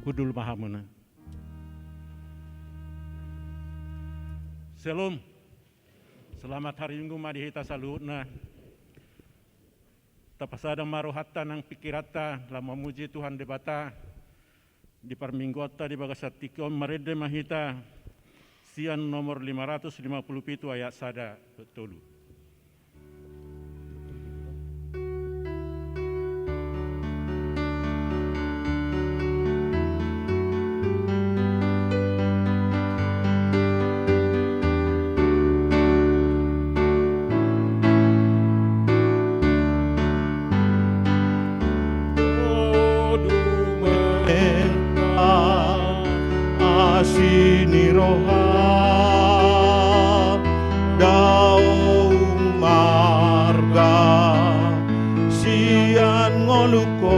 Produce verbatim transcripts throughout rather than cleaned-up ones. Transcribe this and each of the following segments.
Hundul ma hamuna. Syalom. Selamat hari Minggu ma di hita saluhutna. Tapasada ma rohanta nang pingkiranta laho mamuji Tuhan Debata. Di parmingguanta di bagasan tingki on marende ma hita sian nomor lima ratus lima puluh pitu ayat sada dohot tolu. Asi ni roha, dao umarga sian ngolungkon,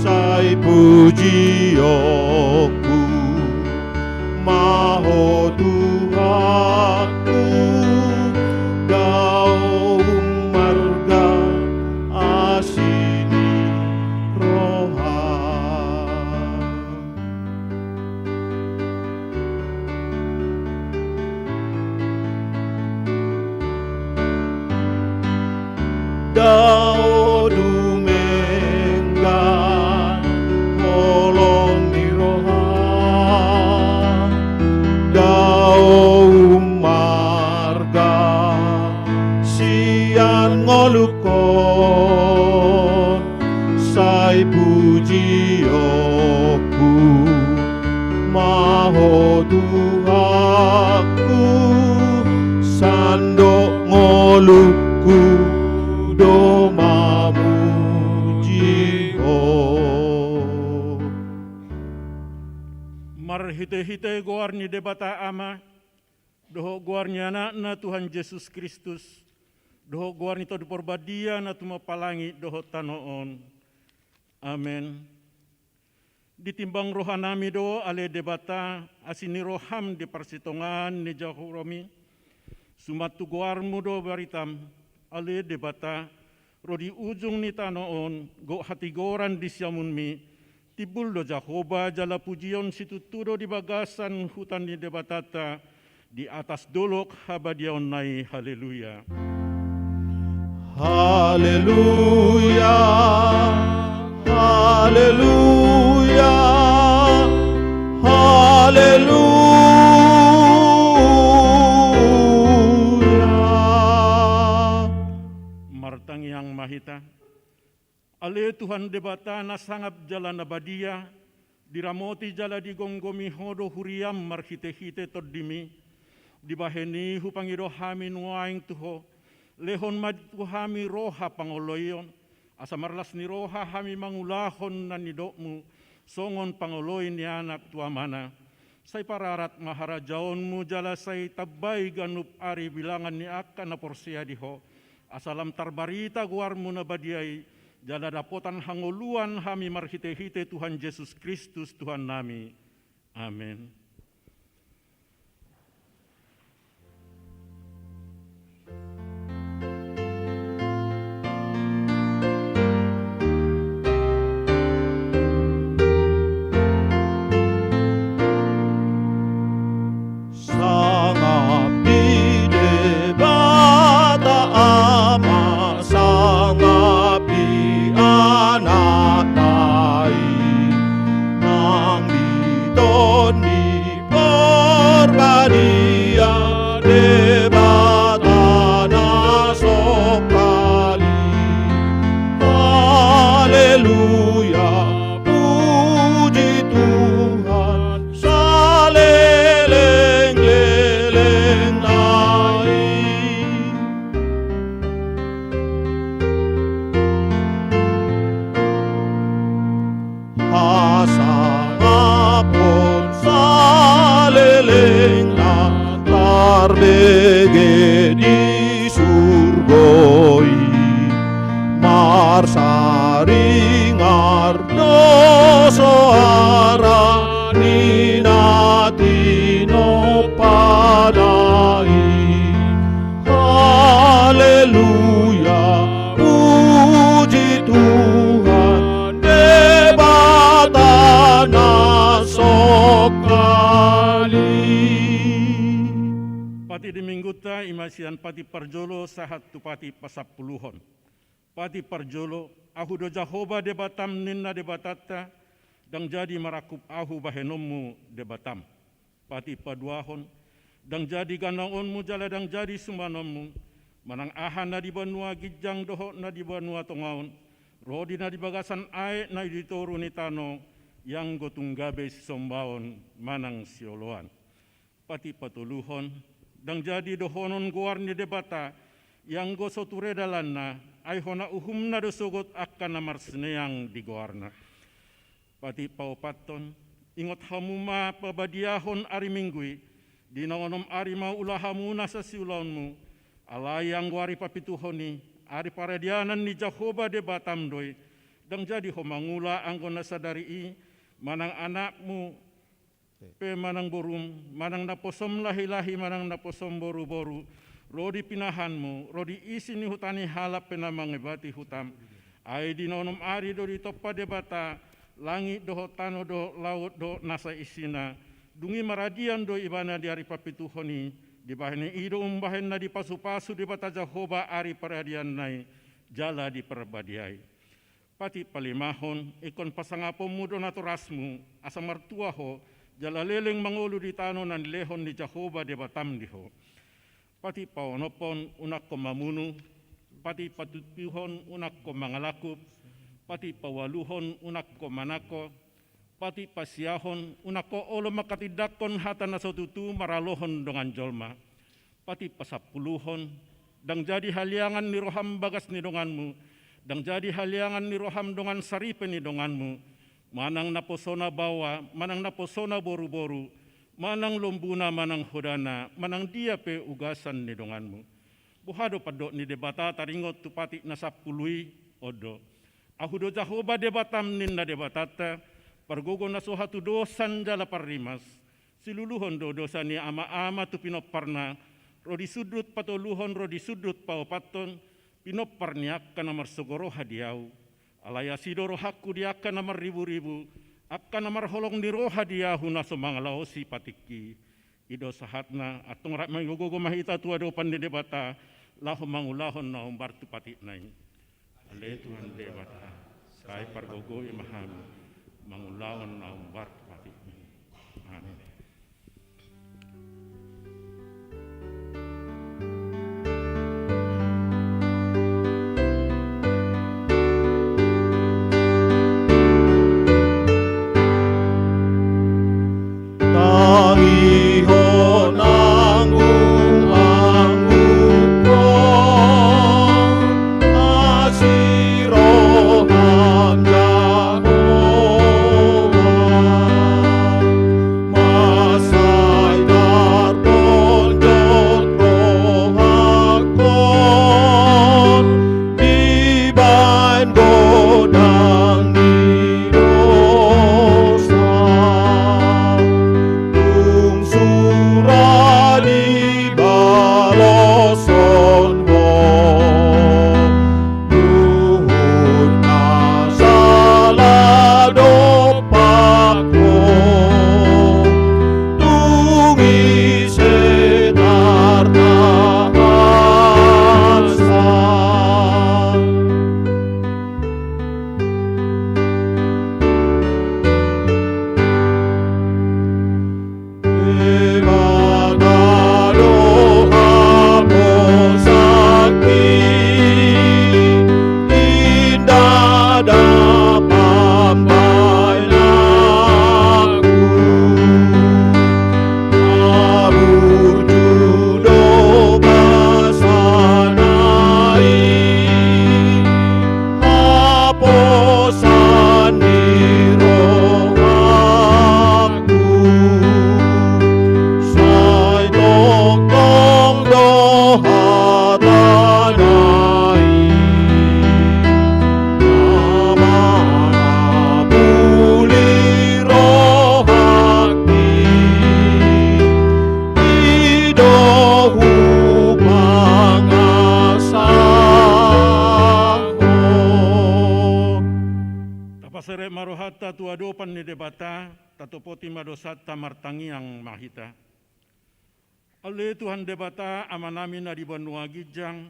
sai pujionku ma Ho Tuhanku, dao umarga asi ni roha. Dao dumenggan holong ni roha, dao umarga sian ngolungkon, sai pujionku ma Ho Tuhanku, sandok ngolungku do mamuji Ho. Marhitehite goar ni Debata Ama, dohot goar ni Anakna Tuhan Jesus Kristus, dohot goar ni Tondi Porbadia na tumompa langit dohot tano on. Amen. Ditimbang rohanami do, ale Debata, asi ni roham di parsitongaan ni jahomi. Suman tu goarmu do baritam, ale Debata, ro di ujung ni tano on, gok hatigoran di siamunmi. Timbul do Jahowa jala pujion situtu do di bagasan huta ni Debatanta, di atas dolok habadiaonna i. Haleluya. Haleluya. Haleluya. Haleluya. Martangiang ma hita. Ale Tuhan Debata na sangap jala na badia, diramoti jala digomgomi Ho do huriam marhitehite Tondimi. Dibahen i hupangido hami nuaeng tu Ho, lehon ma tu hami roha pangoloion, asa marlas ni roha hami mangulahon na nidokmu, songon pangoloi ni anak tu amana. Sai pararat ma harajaonmu jala sai tambai ganup ari bilangan ni angka na porsea di Ho, asa lam tarbarita goarmu na badia i, jala dapotan hangoluan hami marhitehite Tuhan Jesus Kristus Tuhannami. Amen. Sangap di Debata Ama, sangap di Anakna i, nang di Tondi Porbadia, Debata na songkali. Haleluya, puji Tuhan salelenglelengna i. Hasangapon saleleng na tarbege di surgo i, marsaringar do soara ni na tinompana i. Haleluya, puji Tuhan, Debata sian patik parjolo sahat tu patik pasampuluhon. Patik parjolo, Ahu do Jahowa Debatam, ninna Debatanta, ndang jadi marangkup Ahu bahenonmu Debatam. Patik paduahon, ndang jadi ganaonmu jala ndang jadi sumanonmu, manang aha na di banua ginjang dohot na di banua tonga on, ro di na di bagasan aek na di toru ni tano, ianggo tung gabe sisombaon manang sioloan. Patik patoluhon, ndang jadi dohonon goar ni Debata, ianggo so ture dalanna, ai hona uhumna do sogot angka na marsineang di goarna. Patik paopathon, ingot hamu ma pabadiahon ari Minggu i, di na onom ari ma ula hamu nasa siulaonmu, alai anggo ari papituhon i, ari paradianan ni Jahowa Debatam do i, ndang jadi ho mangula anggo na sadari i, manang anakmu, pe manang borum, manang naposom lahilahi, manang naposom boruboru, ro di pinahanmu, ro di isi ni huta ni halak pe na mangibati hutam. Ai di na onom ari do ditompa Debata langit dohot tano dohot laut dohot nasa isina. Dung i maradian do ibana di ari papituhon i, dibahen i do umbahen na dipasupasu Debata Jahowa ari paradianna i, jala diparabadiai. Patik palimahon, ingkon pasangaponmu do natorasmu, asa martua ho, jala leleng mangolu di tano na nilehon ni Jahowa Debatam di ho. Patik paonomhon, unang ho mamunu. Patik patujuhon, unang ho mangalangkup. Patik paualuhon, unang ho manangko. Patik pasiahon, unang ho olo manghatindanghon hata na so tutu maralohon dongan jolma. Patik pasampuluhon, ndang jadi haliangan ni roham bagas ni donganmu, ndang jadi haliangan ni roham dongan saripe ni donganmu, manang naposona baoa, manang naposona boruboru, manang lombuna, manang hodana, manang dia pe ugasan ni donganmu. Boha do pandok ni Debata taringot tu patik na sampulu i? On do: Ahu do Jahowa Debatam, ninna Debatanta, pargogo na so hatudosan jala parrimas. Siluluhon do dosa ni amaama tu pinomparna, ro di sundut patoluhon ro di sundut paopathon, pinompar ni angka na marsogo roha di Ahu. Alai asi do rohangku di angka na marriburibu, angka na marholong ni roha di Ahu na so mangalaosi patikki. I do sahatna. Antong rap mangigogo ma hita tu adopan ni Debata, laho mangulahon na hombar tu patikna i. Ale Tuhan Debata, sai pargogoi ma hami mangulahon na hombar tu patikmi. Amin. Tangihon angguanggukkon, asi roham Jahowa, mansai tartonjot rohangkon dibahen godang ni dosa. Tung sura dibaloshon Ho, huhut na sala dompak Ho, tung ise tartahansa. Debata do haposanki, inda da pambahenanku. Haburju do basana i, haposan ni rohangku. Sai tongtong do hatana i, na mangalului rohangki, i do hupangasahon. Tapaserep ma rohanta tu adopan ni Debata, tatopoti ma dosanta, martangiang ma hita. Ale Tuhan Debata, Amanami na di banua ginjang,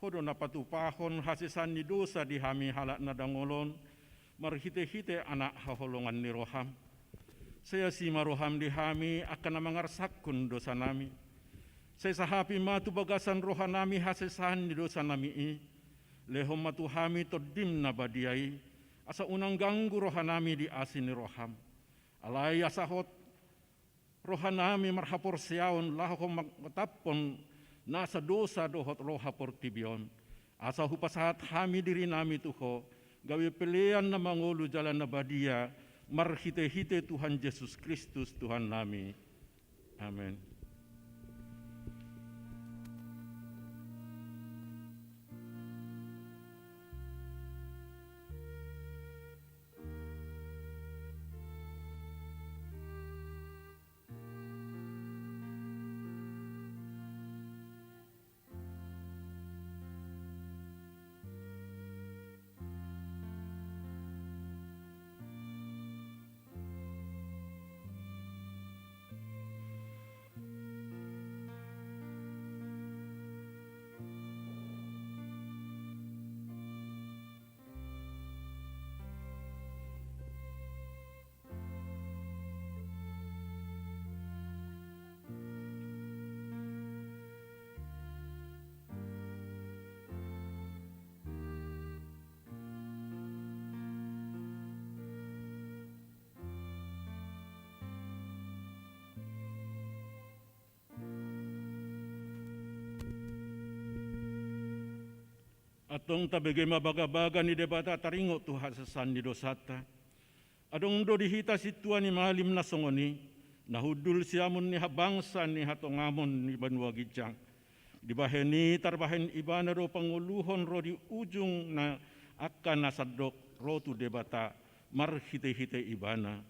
Ho do na patupahon hasesaan ni dosa di hami halak na dangol on, marhitehite Anak haholongan ni roham. Sai asi ma roham di hami angka na mangarsakhon dosanami. Sai sahapi ma tu bagasan rohanami hasesaan ni dosanami i. Lehon ma tu hami Tondim na badia i, asa unang ganggu rohanami di asi ni roham. Alai asa hot rohanami marhaporseaon laho mangotaphon nasa dosa dohot roha portibi on, asa hupasahat hami dirinami tu Ho, gabe pelean na mangolu jala na badia, marhitehite Tuhan Jesus Kristus Tuhannami. Amen. Antong tabege ma bagabaga ni Debata taringot tu hasesaan ni dosanta. Adong do di hita sintua ni malim na songon i, na hundul siamun ni habangsa ni hatongamon ni banua ginjang. Dibahen i tarbahen ibana do pangoluhon ro di ujung na angka na sandok ro tu Debata marhitehite ibana.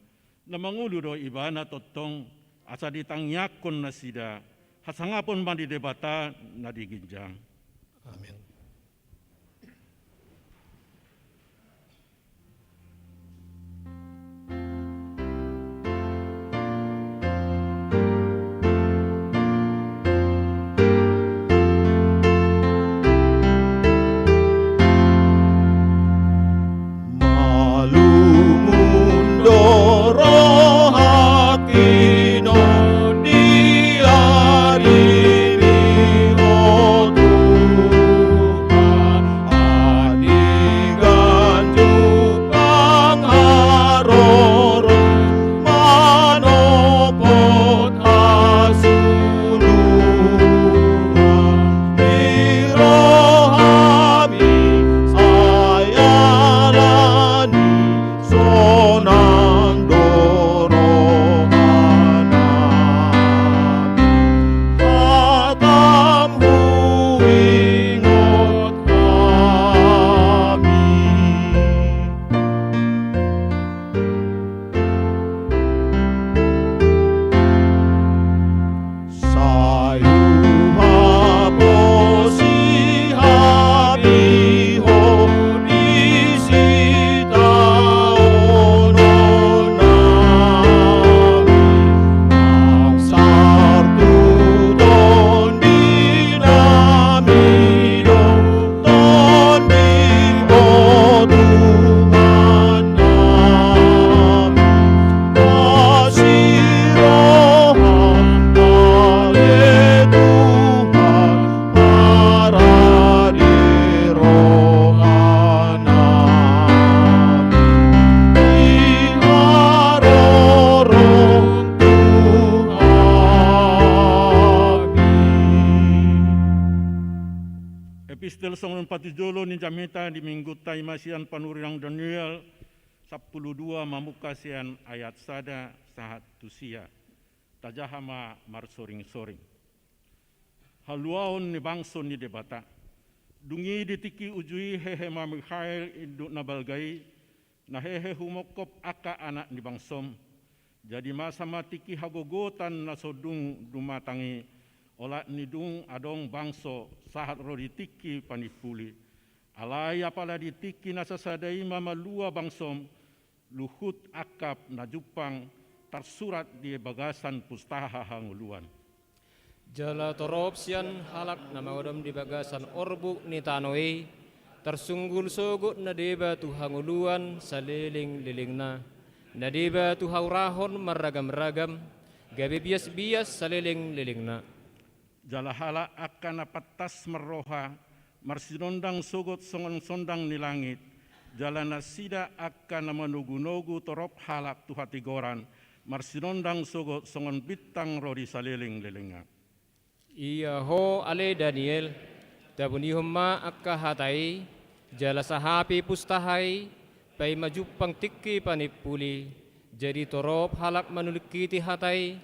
Na mangolu do ibana tongtong, asa ditangiangkon nasida, hasangapon ma di Debata na di ginjang. Amen. Malum do rohangki on di arimi, o Tuhan, atik ganjang pangharoro manopot hasuluan ni rohami, sai alani sonang do rohanami, hatam huingot hami. Sai huhaposi hami ho di sitaononnami, angsar tu tondinami do. Tondim, o Tuhannami, asi roham, ale Tuhan, parade rohanami, di haroro Tuhannami. Epistel songon patujolo ni jamita di Minggunta i ma sian panurirang Daniel sampulu dua, mamungka sian ayat sada sahat tu sia. Tajaha ma marsoringsoring. Haluaon ni bangso ni Debata. Dung i di tingki uju i hehe ma Mikhael induk na balga i, na hehe humongkop angka anak ni bangsom. Jadi masa ma tingki hagogotan na so dung dumatang i, olat ni dung adong bangso sahat ro di tingki panimpuli. Alai apala di tingki na sasada i ma malua bangsom, luhut angka na jumpang tarsurat di bagasan pustaha hangoluan. Jala torop sian halak na mangodam di bagasan orbuk ni tano i, tarsunggul sogot na deba tu hangoluan saleleng-lelengna, na deba tu haurahon marragam-ragam, gabe bias-bias saleleng-lelengna. Jala halak angka na pantas marroha, marsinondang sogot songon sondang ni langit, jala nasida angka na manogu-nogu torop halak tu hatigoran, marsinondang sogot songon bintang ro di saleleng-lelengna. Ia ho ale Daniel, tabunihon ma angka hata i, jala sahapi pustaha i, paima jumpang tingki panimpuli, jadi torop halak manulingkiti hata i,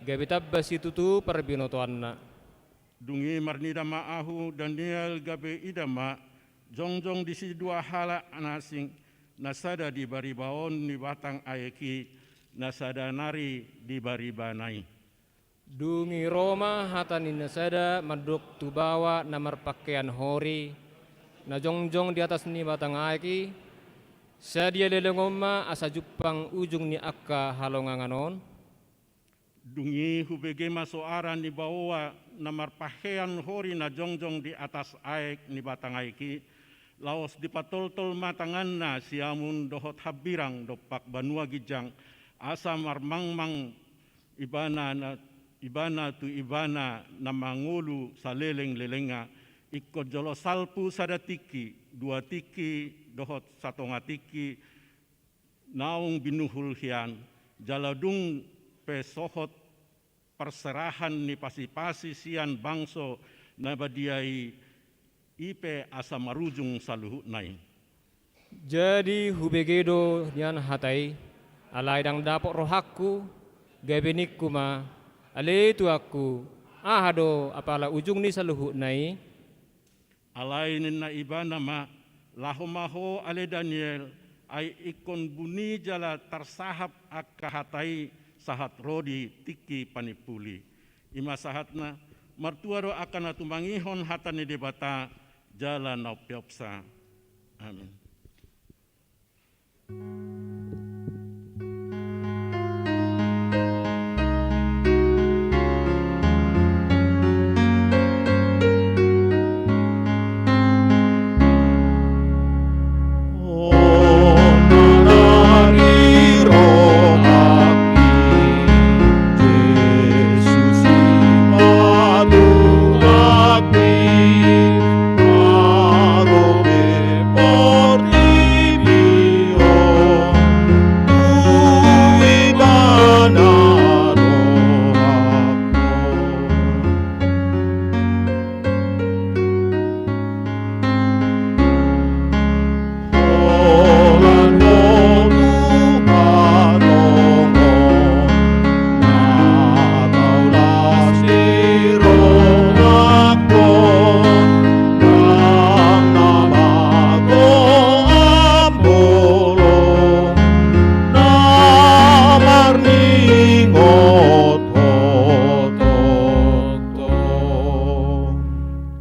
gabe tamba situtu parbinotoanna. Dung i marnida ma ahu Daniel gabe ida ma, jongjong disi dua halak na asing, na sada di baribaon ni batang aek i, na sada nari di baribana i. Dung i ro ma hata ni na sada mandok tu baoa na marpahean hori, na jongjong di atas ni batang aek i, sadia leleng on ma asa jumpang ujung ni angka halongangan on? Dung i hubege ma soara ni baoa na marpahean hori na jongjong di atas aek ni batang aek i, laos dipatoltol ma tanganna siamun dohot hambirang dompak banua ginjang, asa marmangmang ibana na, ibana tu ibana na mangolu saleleng-lelengna, ingkon jolo salpu sada tingki, dua tingki, dohot satonga tingki, naung binuhul hian, jala dung pe sohot parserahan ni pasi-pasi sian bangso na badia i, i pe asa marujung saluhutna i. Jadi hubege do nian hata i, alai ndang dapot rohangku, gabe ningku ma, ale tuanku, aha do apala ujung ni saluhutna i? Alai ninna ibana ma, laho ma ho ale Daniel, ai ingkon buni jala tarsahap angka hata i sahat ro di tingki panimpuli. I ma sahatna, martua do angka na tumangihon hata ni Debata, jala na umpeopsa. Amin.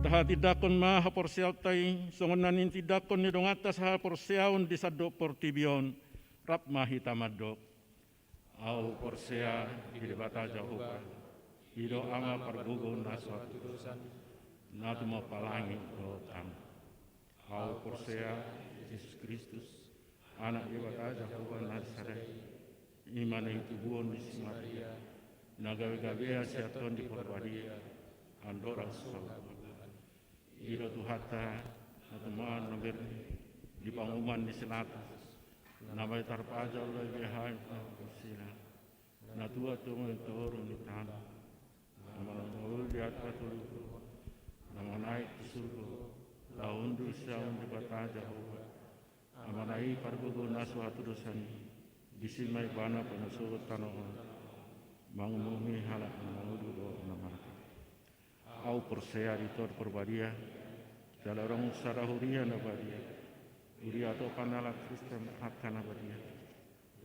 Tahatindangkon ma haporseaonta i, songon na nitindangkon ni donganta sahaporseaon di sandok portibi on, rap ma hita mandok. Ahu porsea di Debata Jahowa, i do Ama pargogo na so hatudosan, na tumompa langit dohot tano. Ahu porsea di Jesus Kristus, Anak Debata Jahowa na sada i, i ma na hitubuhon ni si Maria, na gabe-gabean sian Tondi Parbadia, andorang so hau Tuhan. I do Tuhanta, na tumaon na bere di panguhuman ni si Pilatus, na boi tarpaja ulaon ni hami na mangihut sila, na tuat tu toru ni tano, na mangolu di atas tolu, na manaek tu surgo, laho hundul sian Debata Jahowa, Amana i pargogo na so hatudosan i, disi ma ibana panosohon tano on, manguhumi halak na mangolu dohot na mate. Ahu porsea di Tondi Parbadia, jala adong sada huria na badia, huria topan halak Kristen angka na badia,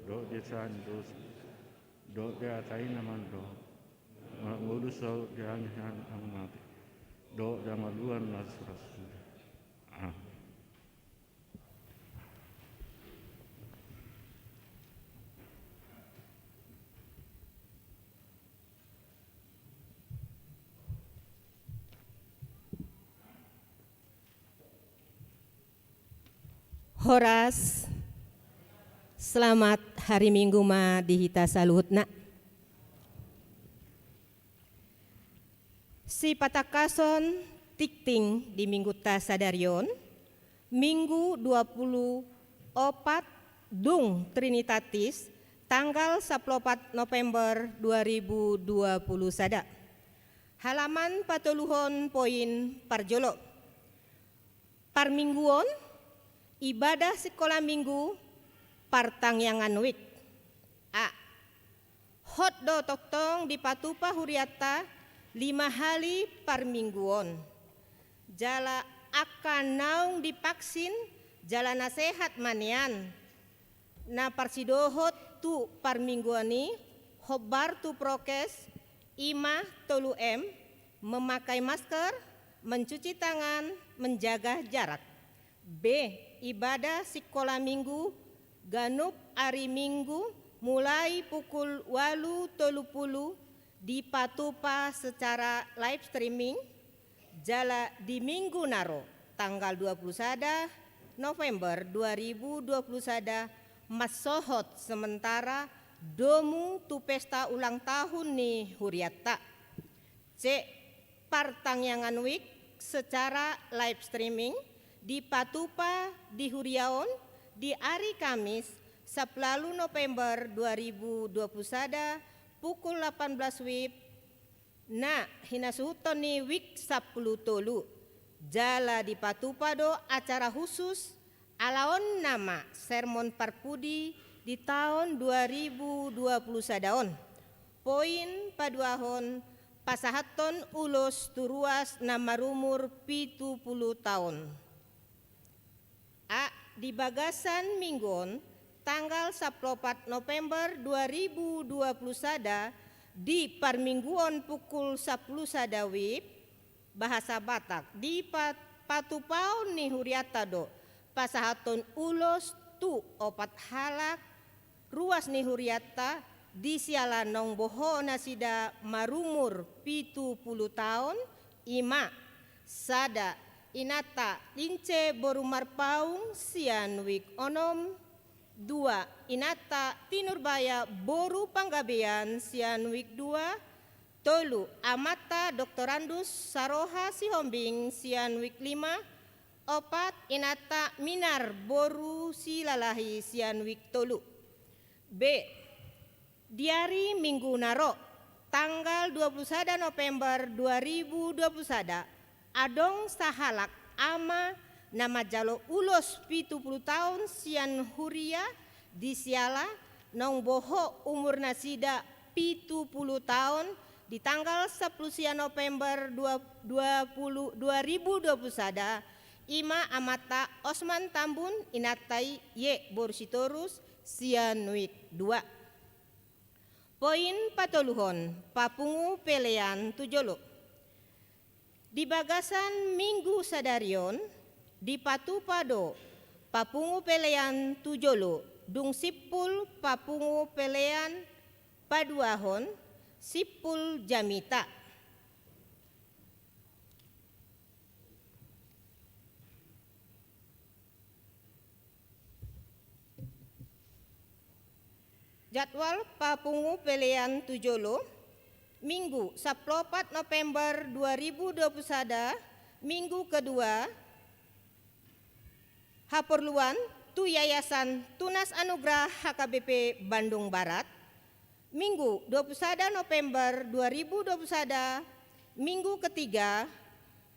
dohot di hasesaan ni dosa, dohot di hata i na mandok, mangolu saut di anggihan ahu mate, dohot di hangoluan na so ra suda. Amen. Horas. Selamat hari Minggu ma di hita saluhutna. Sipatangkason tingting di minggunta sadari on, Minggu dua pulu opat dung Trinitatis, tanggal sampulu opat November dua ribu dua pulu sada. Halaman patoluhon, poin parjolo. Parmingguon, ibadah sikola minggu, partangiangan wijk. A. Hot do tongtong dipatupa hurianta lima hali parmingguon. Jala angka naung divaksin jala na sehat ma nian, na parsidohot tu parmingguon i, hombar tu prokes, i ma tolu M, memakai masker, mencuci tangan, menjaga jarak. B. Ibadah sikola minggu, ganup ari Minggu, mulai pukul ualu tolu pulu, dipatupa secara live streaming, jala di Minggu na ro, tanggal dua pulu sada November dua ribu dua pulu sada, mansohot sementara domu tu pesta ulang tahun ni hurianta. C. Partangiangan wijk secara live streaming dipatupa di huria on di ari Kamis, sampulu ualu November dua ribu dua pulu sada, pukul lapan belas wib, na hinasuhuton ni wijk sampulu tolu. Jala dipatupa do acara khusus, ala on nama sermon parpudi di taon dua ribu dua pulu sada on. Poin paduahon, pasahathon ulos tu ruas na marumur pitu pulu taon. A. Di bagasan minggu on, tanggal sampulu opat November dua ribu dua pulu sada, di parmingguon pukul sampulu sada wib, bahasa Batak, di pa-, patupaon ni hurianta do pasahathon ulos tu opat halak ruas ni hurianta, di siala naung bohot nasida marumur pitu pulu taon, i ma: sada, inanta Lince boru Marpaung sian wijk onom, dua, inanta Tinurbaya boru Panggabean sian wijk dua, tolu, amanta Doktorandus Saroha Sihombing sian wijk lima, opat, inanta Minar boru Silalahi sian wijk tolu. B. Di ari Minggu na ro, tanggal dua pulu sada November dua ribu dua pulu sada, adong sahalak ama na manjalo ulos pitu pulu taon sian huria, di siala naung bohot umur nasida pitu pulu taon, di tanggal sampulu sia November dua, dua pulu, dua ribu dua pulu sada, i ma amanta Osman Tambun, inanta Ye boru Sitorus sian wijk dua. Poin patoluhon, papungu pelean tu jolo. Di bagasan Minggu sadari on, dipatupa do papungu pelean tu jolo, dung simpul papungu pelean paduahon, simpul jamita. Jadwal papungu pelean tu jolo, Minggu sampulu opat November dua ribu dua pulu sada, Minggu kedua, haporluan tu Yayasan Tunas Anugerah H K B P Bandung Barat. Minggu dua puluh sada November dua ribu dua puluh sada, Minggu ketiga,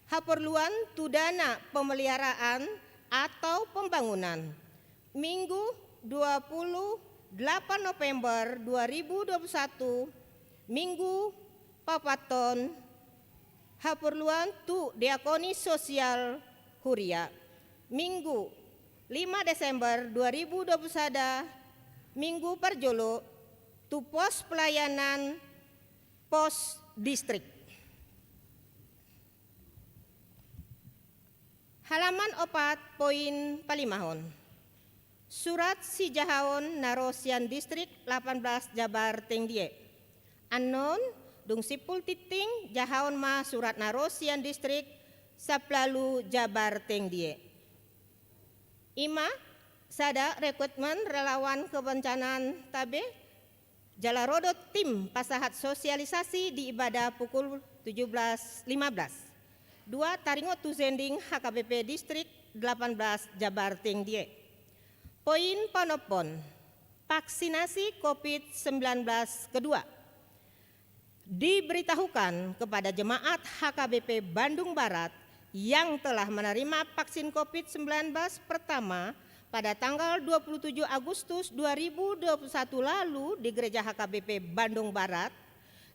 haporluan tu dana pemeliharaan atau pembangunan. Minggu dua puluh delapan November dua ribu dua puluh satu, Minggu paopathon, haporluan tu diakoni sosial huria. Minggu lima Desember dua ribu dua puluh sada, Minggu parjolo, tu pos pelayanan pos distrik. Halaman opat, poin palimahon. Surat sijahaon na ro sian distrik lapan belas Jabar Tengdie. Annon, dung simpul tingting, jahaon ma surat na ro sian distrik sampulu ualu Jabar Tengdie. I ma, Sada, rekrutmen relawan kebencanaan tabe, jala ro do tim pasahat sosialisasi di ibadah pukul tujuh belas lima belas. Dua, taringot tu zending H K B P Distrik delapan belas Jabar Tinggi. Poin panompon, vaksinasi covid sembilan belas kedua. Diberitahukan kepada jemaat H K B P Bandung Barat yang telah menerima vaksin covid sembilan belas pertama pada tanggal dua puluh tujuh Agustus dua ribu dua puluh satu lalu di Gereja H K B P Bandung Barat,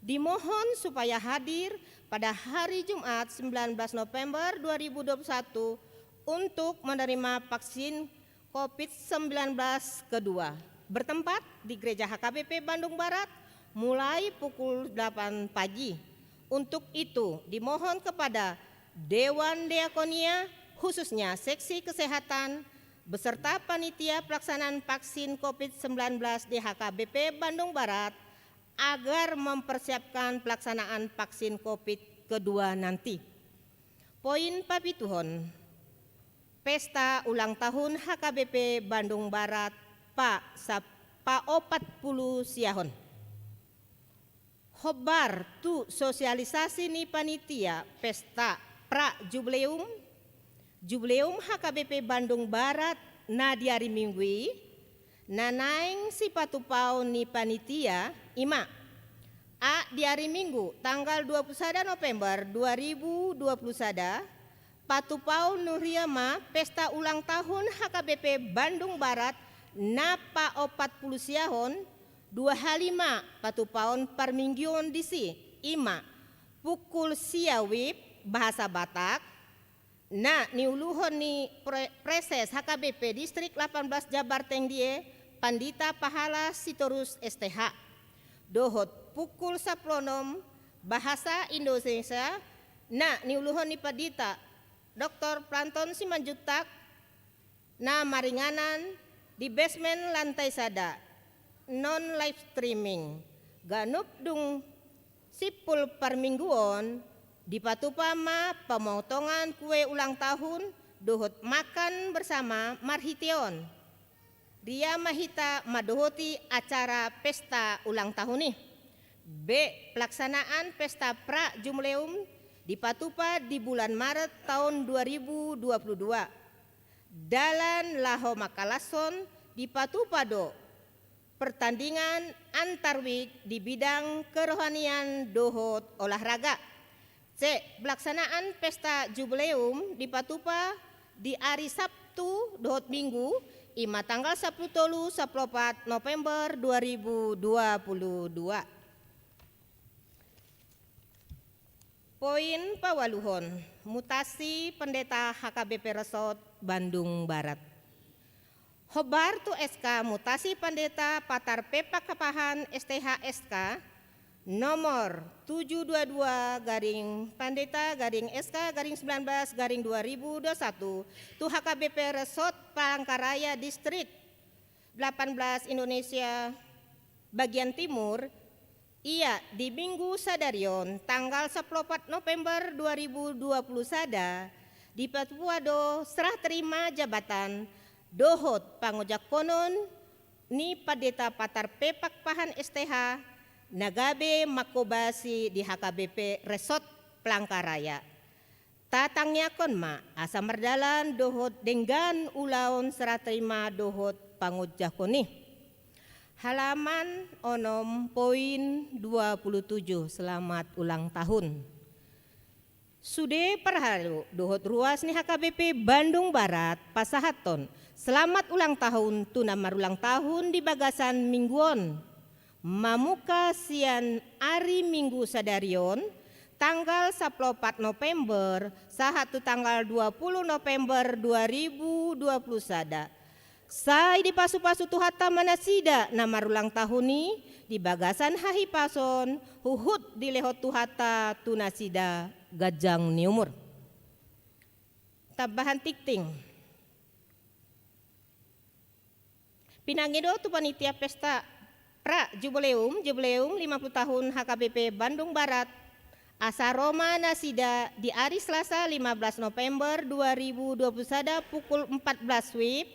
dimohon supaya hadir pada hari Jumat sembilan belas November dua ribu dua puluh satu untuk menerima vaksin covid sembilan belas kedua, bertempat di Gereja H K B P Bandung Barat mulai pukul delapan pagi. Untuk itu, dimohon kepada Dewan Diakonia, khususnya Seksi Kesehatan, beserta panitia pelaksanaan vaksin covid sembilan belas di H K B P Bandung Barat agar mempersiapkan pelaksanaan vaksin covid kedua nanti. Poin papituhon, pesta ulang tahun H K B P Bandung Barat pa sa-, paopat pulu siahon. Hombar tu sosialisasi ni panitia pesta pra jubileum, jubileum H K B P Bandung Barat na di ari Minggu i, na naeng sipatupaon ni panitia i ma: A, di ari Minggu tanggal dua puluh sada November dua ribu dua puluh sada, patupaon nuria ma pesta ulang tahun H K B P Bandung Barat na paopat pulu siahon. Dua hali ma patupaon parmingguon disi, i ma pukul sia wib, bahasa Batak, na niuluhon ni pre-, Preses H K B P Distrik delapan belas Jabar Tinggi, Pandita Pahala Sitorus S T H, dohot pukul sampulu onom, bahasa Indonesia, na niuluhon ni Pandita Doktor Planton Simanjuntak, na maringanan di basement lantai sada, non live streaming. Ganup dung simpul parmingguon, dipatupa ma pamotongan kue ulang tahun dohot makan bersama marhite on. Ria ma hita mandohoti acara pesta ulang tahun i. B, pelaksanaan pesta pra jubileum dipatupa di bulan Maret taon dua ribu dua puluh dua. Dalan laho mangkalashon dipatupa do pertandingan antar wijk di bidang kerohanian dohot olahraga. C, pelaksanaan pesta jubileum dipatupa di ari Sabtu dohot Minggu, i ma tanggal sampulu tolu, sampulu opat November dua ribu dua puluh dua. Poin paualuhon, mutasi Pendeta H K B P Resort Bandung Barat. Hombar tu S K mutasi Pandita Patar Pepak Pahan S T H S K nomor tujuh dua dua garing Pandita garing S K garing sembilan belas garing dua ribu dua satu tu H K B P Resort Palangkaraya Distrik delapan belas Indonesia bagian timur, ia di Minggu sadari on, tanggal sampulu opat November dua ribu dua puluh sada, dipatupa do serah terima jabatan dohot pangojahonon ni Pandita Patar Pepak Pahan S T H na gabe manghobasi di H K B P Resort Palangkaraya. Tatangiangkon ma asa mardalan dohot denggan ulaon serah terima dohot pangonjahon i. Halaman onom poin dua puluh tujuh, selamat ulang tahun. Sude parhalado dohot ruas ni H K B P Bandung Barat pasahathon selamat ulang tahun tu na marulang tahun di bagasan minggu on. Mamungka sian ari Minggu sadari on, tanggal sampulu opat November, sahat tu tanggal dua puluh November dua ribu dua puluh sada. Sai dipasupasu Tuhanta ma nasida na marulang tahun i di bagasan hahipason, huhut dilehon Tuhanta tu nasida ganjang ni umur. Tambahan tingting. Pinangido tu panitia pesta pra jubileum, jubileum lima puluh tahun H K B P Bandung Barat, asa ro ma nasida di ari Selasa lima belas November dua ribu dua puluh sada pukul empat belas wib,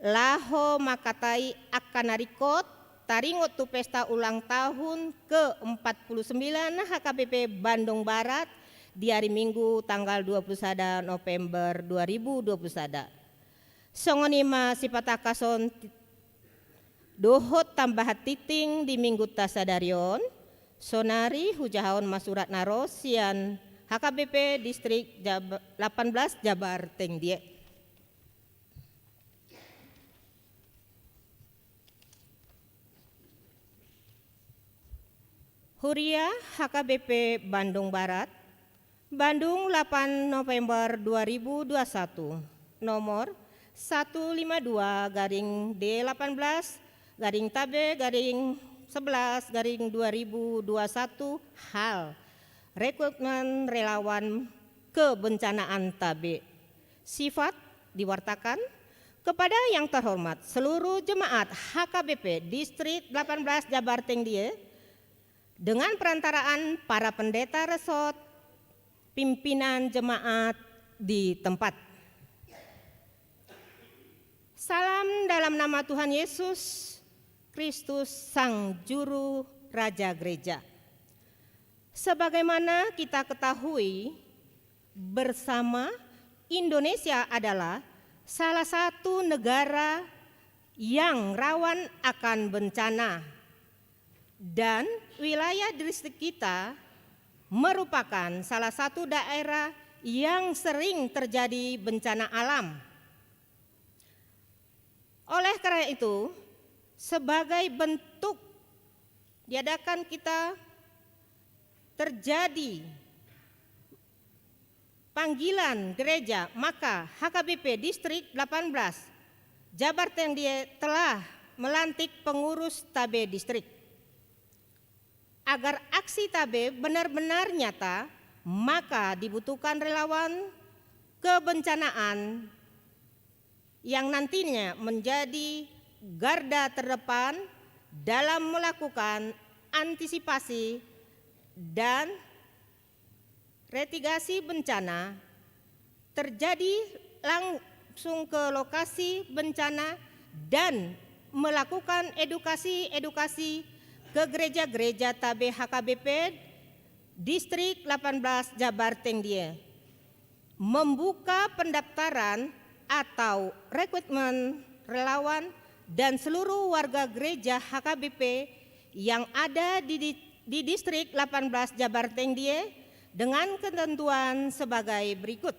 laho mangkatai angka na ringkot taringot tu pesta ulang tahun ke empat puluh sembilan H K B P Bandung Barat di ari Minggu tanggal dua puluh sada November dua ribu dua puluh sada. Songon i ma sipatangkason dohot tambahan tingting di minggunta sadari on, saonari hujahahon ma surat na ro sian H K B P Distrik Jab-, lapan belas Jabar Tengdie. Huria H K B P Bandung Barat, Bandung, lapan November dua ribu dua satu, nomor satu lima dua garing D delapan belas garing T A B garing sebelas garing dua ribu dua satu, hal rekrutmen relawan kebencanaan T A B. Sifat diwartakan kepada yang terhormat seluruh jemaat H K B P Distrik delapan belas Jabar Tengdie dengan perantaraan para pendeta resort, pimpinan jemaat di tempat. Salam dalam nama Tuhan Yesus Kristus, Sang Juru Raja Gereja. Sebagaimana kita ketahui bersama, Indonesia adalah salah satu negara yang rawan akan bencana, dan wilayah distrik kita merupakan salah satu daerah yang sering terjadi bencana alam. Oleh karena itu, sebagai bentuk diadakan kita terjadi panggilan gereja, maka H K B P Distrik delapan belas Jabar Tengdie telah melantik pengurus T A B distrik. Agar aksi T A B benar-benar nyata, maka dibutuhkan relawan kebencanaan yang nantinya menjadi garda terdepan dalam melakukan antisipasi dan mitigasi bencana, terjun langsung ke lokasi bencana, dan melakukan edukasi-edukasi ke gereja-gereja T A B H K B P Distrik delapan belas Jabar Tengdie. Membuka pendaftaran atau rekrutmen relawan dan seluruh warga gereja H K B P yang ada di, di, di Distrik delapan belas Jabar Tengdie dengan ketentuan sebagai berikut.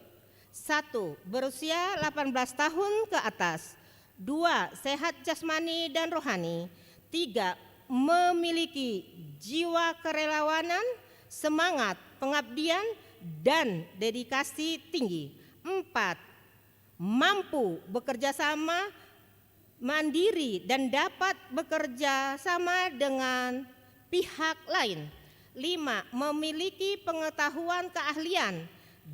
Satu, berusia delapan belas tahun ke atas. Dua, sehat jasmani dan rohani. Tiga, memiliki jiwa kerelawanan, semangat pengabdian, dan dedikasi tinggi. Empat, mampu bekerja sama mandiri dan dapat bekerja sama dengan pihak lain. Lima, memiliki pengetahuan, keahlian,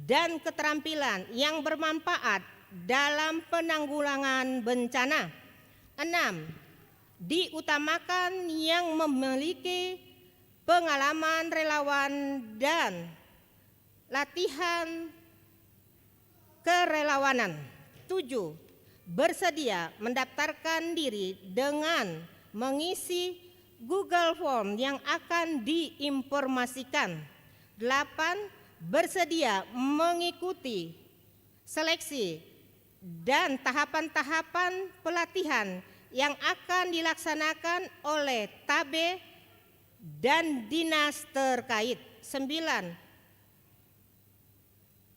dan keterampilan yang bermanfaat dalam penanggulangan bencana. Enam, diutamakan yang memiliki pengalaman relawan dan latihan kerelawanan. Tujuh, bersedia mendaftarkan diri dengan mengisi Google Form yang akan diinformasikan. Delapan, bersedia mengikuti seleksi dan tahapan-tahapan pelatihan yang akan dilaksanakan oleh T A B dan dinas terkait. Sembilan,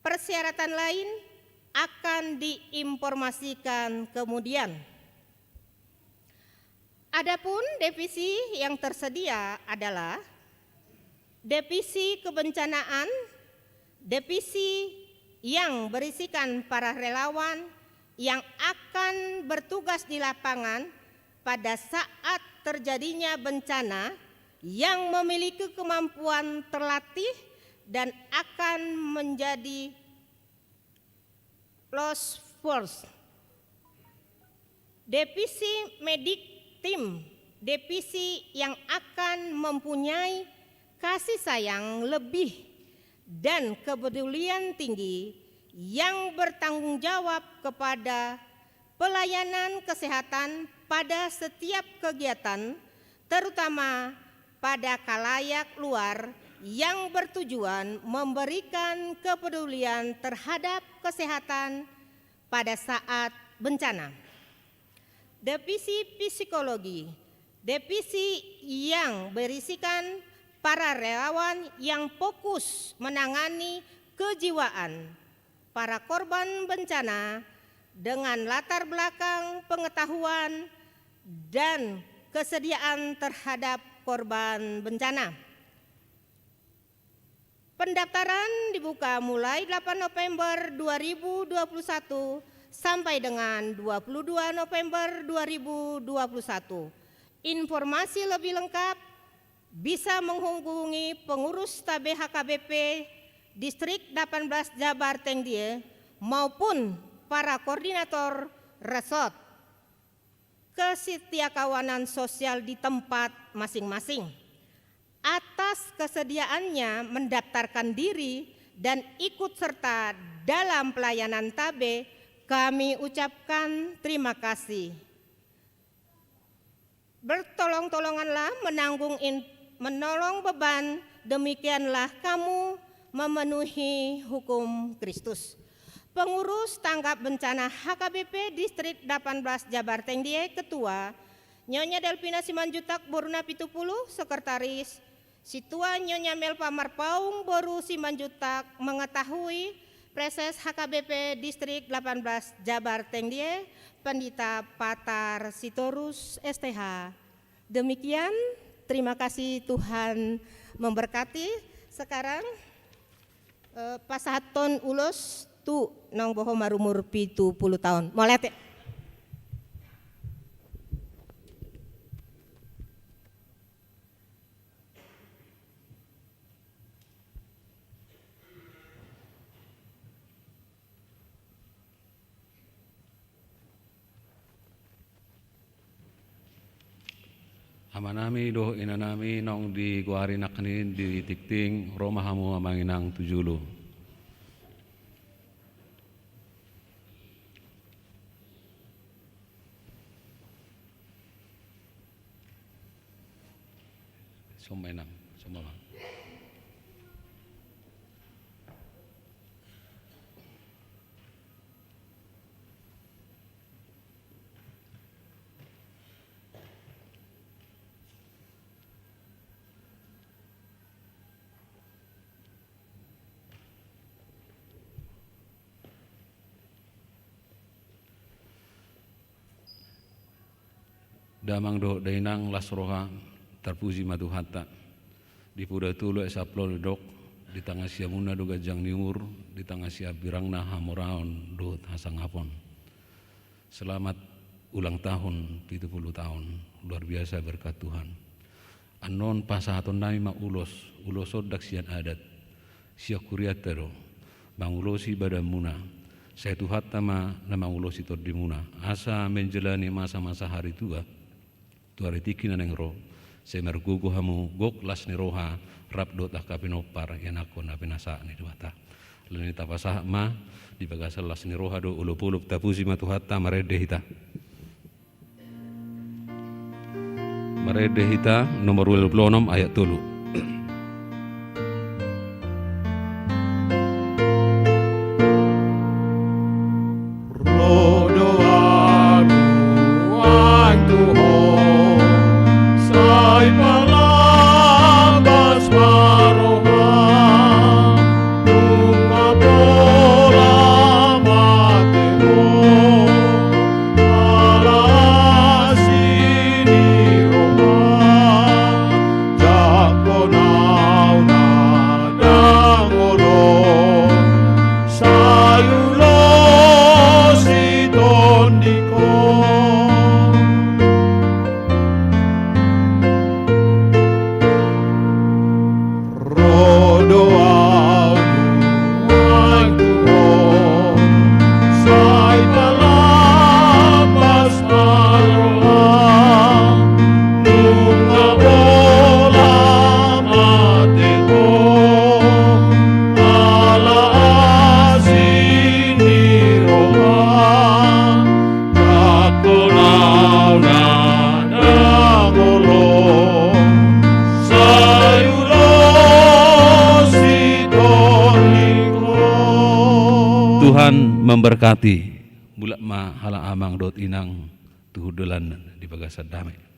persyaratan lain akan diinformasikan kemudian. Adapun divisi yang tersedia adalah divisi kebencanaan, divisi yang berisikan para relawan yang akan bertugas di lapangan pada saat terjadinya bencana, yang memiliki kemampuan terlatih dan akan menjadi task force. Divisi Medic Team, divisi yang akan mempunyai kasih sayang lebih dan kepedulian tinggi yang bertanggung jawab kepada pelayanan kesehatan pada setiap kegiatan, terutama pada khalayak luar yang bertujuan memberikan kepedulian terhadap kesehatan pada saat bencana. Divisi Psikologi, divisi yang berisikan para relawan yang fokus menangani kejiwaan para korban bencana dengan latar belakang pengetahuan dan kesediaan terhadap korban bencana. Pendaftaran dibuka mulai delapan November dua ribu dua puluh satu sampai dengan dua puluh dua November dua ribu dua puluh satu. Informasi lebih lengkap bisa menghubungi pengurus Tabe H K B P Distrik delapan belas Jabar Tengdie maupun para koordinator resort kesetiakawanan sosial di tempat masing-masing. Atas kesediaannya mendaftarkan diri dan ikut serta dalam pelayanan Tabe, kami ucapkan terima kasih. Bertolong-tolonganlah menanggung in-, menolong beban, demikianlah kamu memenuhi hukum Kristus. Pengurus tanggap bencana H K B P Distrik delapan belas Jabar Tengdie, Ketua, Nyonya Delvina Simanjuntak, boruna pitu pulu, Sekretaris, Sintua Nyonya Melva Marpaung, boru Simanjuntak, mengetahui Praeses H K B P Distrik delapan belas Jabar Tengdie, Pandita Patar Sitorus, S T H. Demikian, terima kasih, Tuhan memberkati. Sekarang, eh, pasahathon ulos tu naung boho marumur pitu pulu taon. Mauliate. Amanami dohot inanami naung digoari nangkin di tingting, ro ma hamu amang inang tu jolo. Sombong, sombong. Damang dohot dainang las roha, tarpuji ma Tuhanta. Di poda tolu ayat sampulu didok, di tangkas siamunna do ganjang ni umur, di tangkas siambirangna hamoraon dohot hasangapon. Selamat ulang tahun pitu pulu taon, luar biasa berkat Tuhan. Annon pasahatonnami ma ulos, ulos on ndang sian adat, sian hurianta do, mangulosi badanmuna, sai Tuhanta ma na mangulosi tondimuna, asa menjalani masa-masa hari tua, tu ari tingki na naeng ro, sai margogo hamu gok las ni roha, rap dohot angka pinompar, ianakhon na pinasahat ni Debata. Alani i tapasahat ma, di bagasan las ni roha do olopolop, tapuji ma Tuhanta, marende hita. Marende hita, nomor ualu pulu onom ayat tolu. Ro do ahu, Tuhan, tu Ho, sai palambas ma roham, nunga pola mate Ho, ala asi ni roham, jangkon Memberkati, mulak ma halak amang dohot inang tu hundulan di bagasan dame.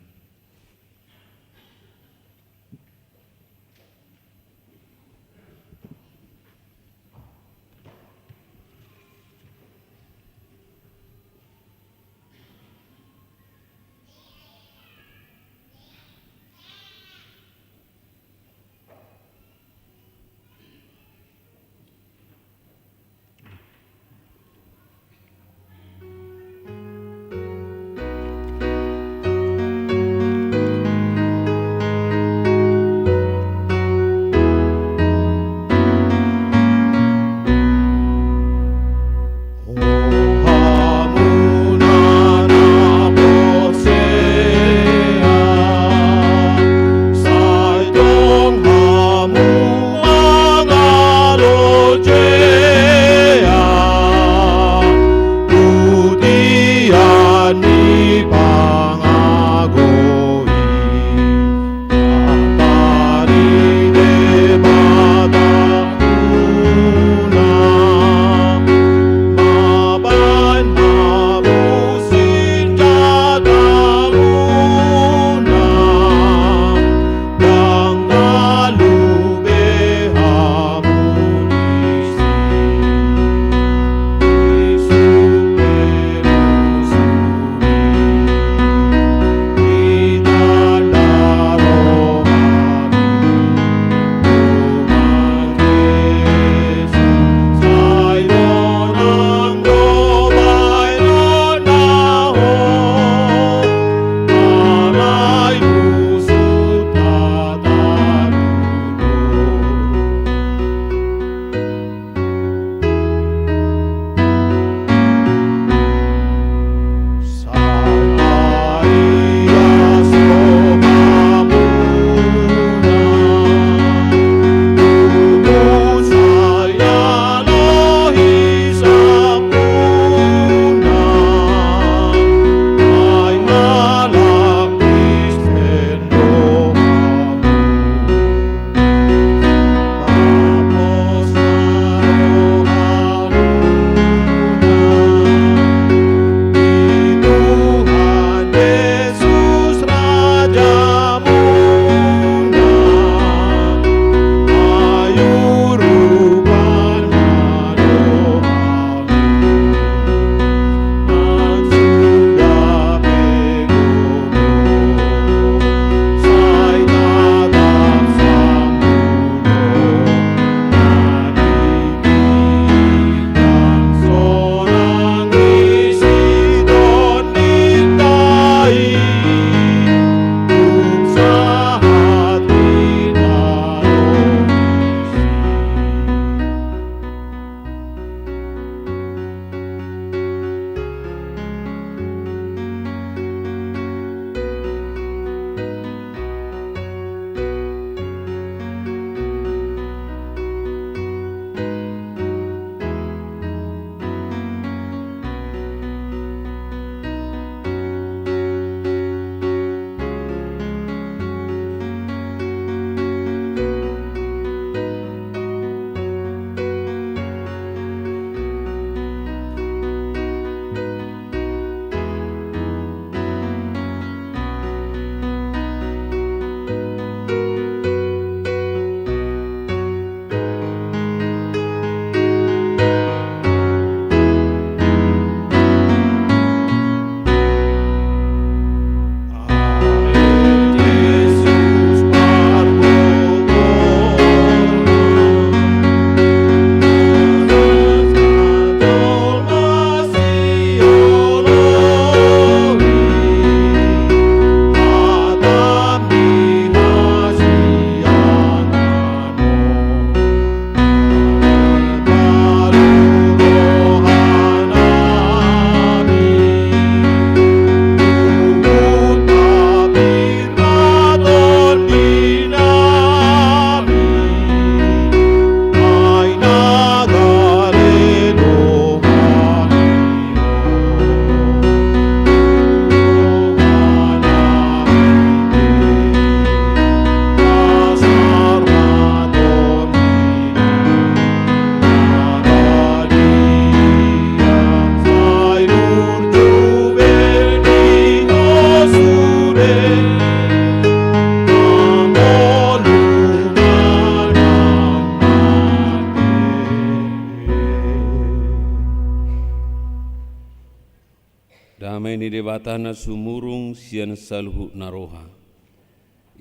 Debata na sumurung sian saluhut na roha,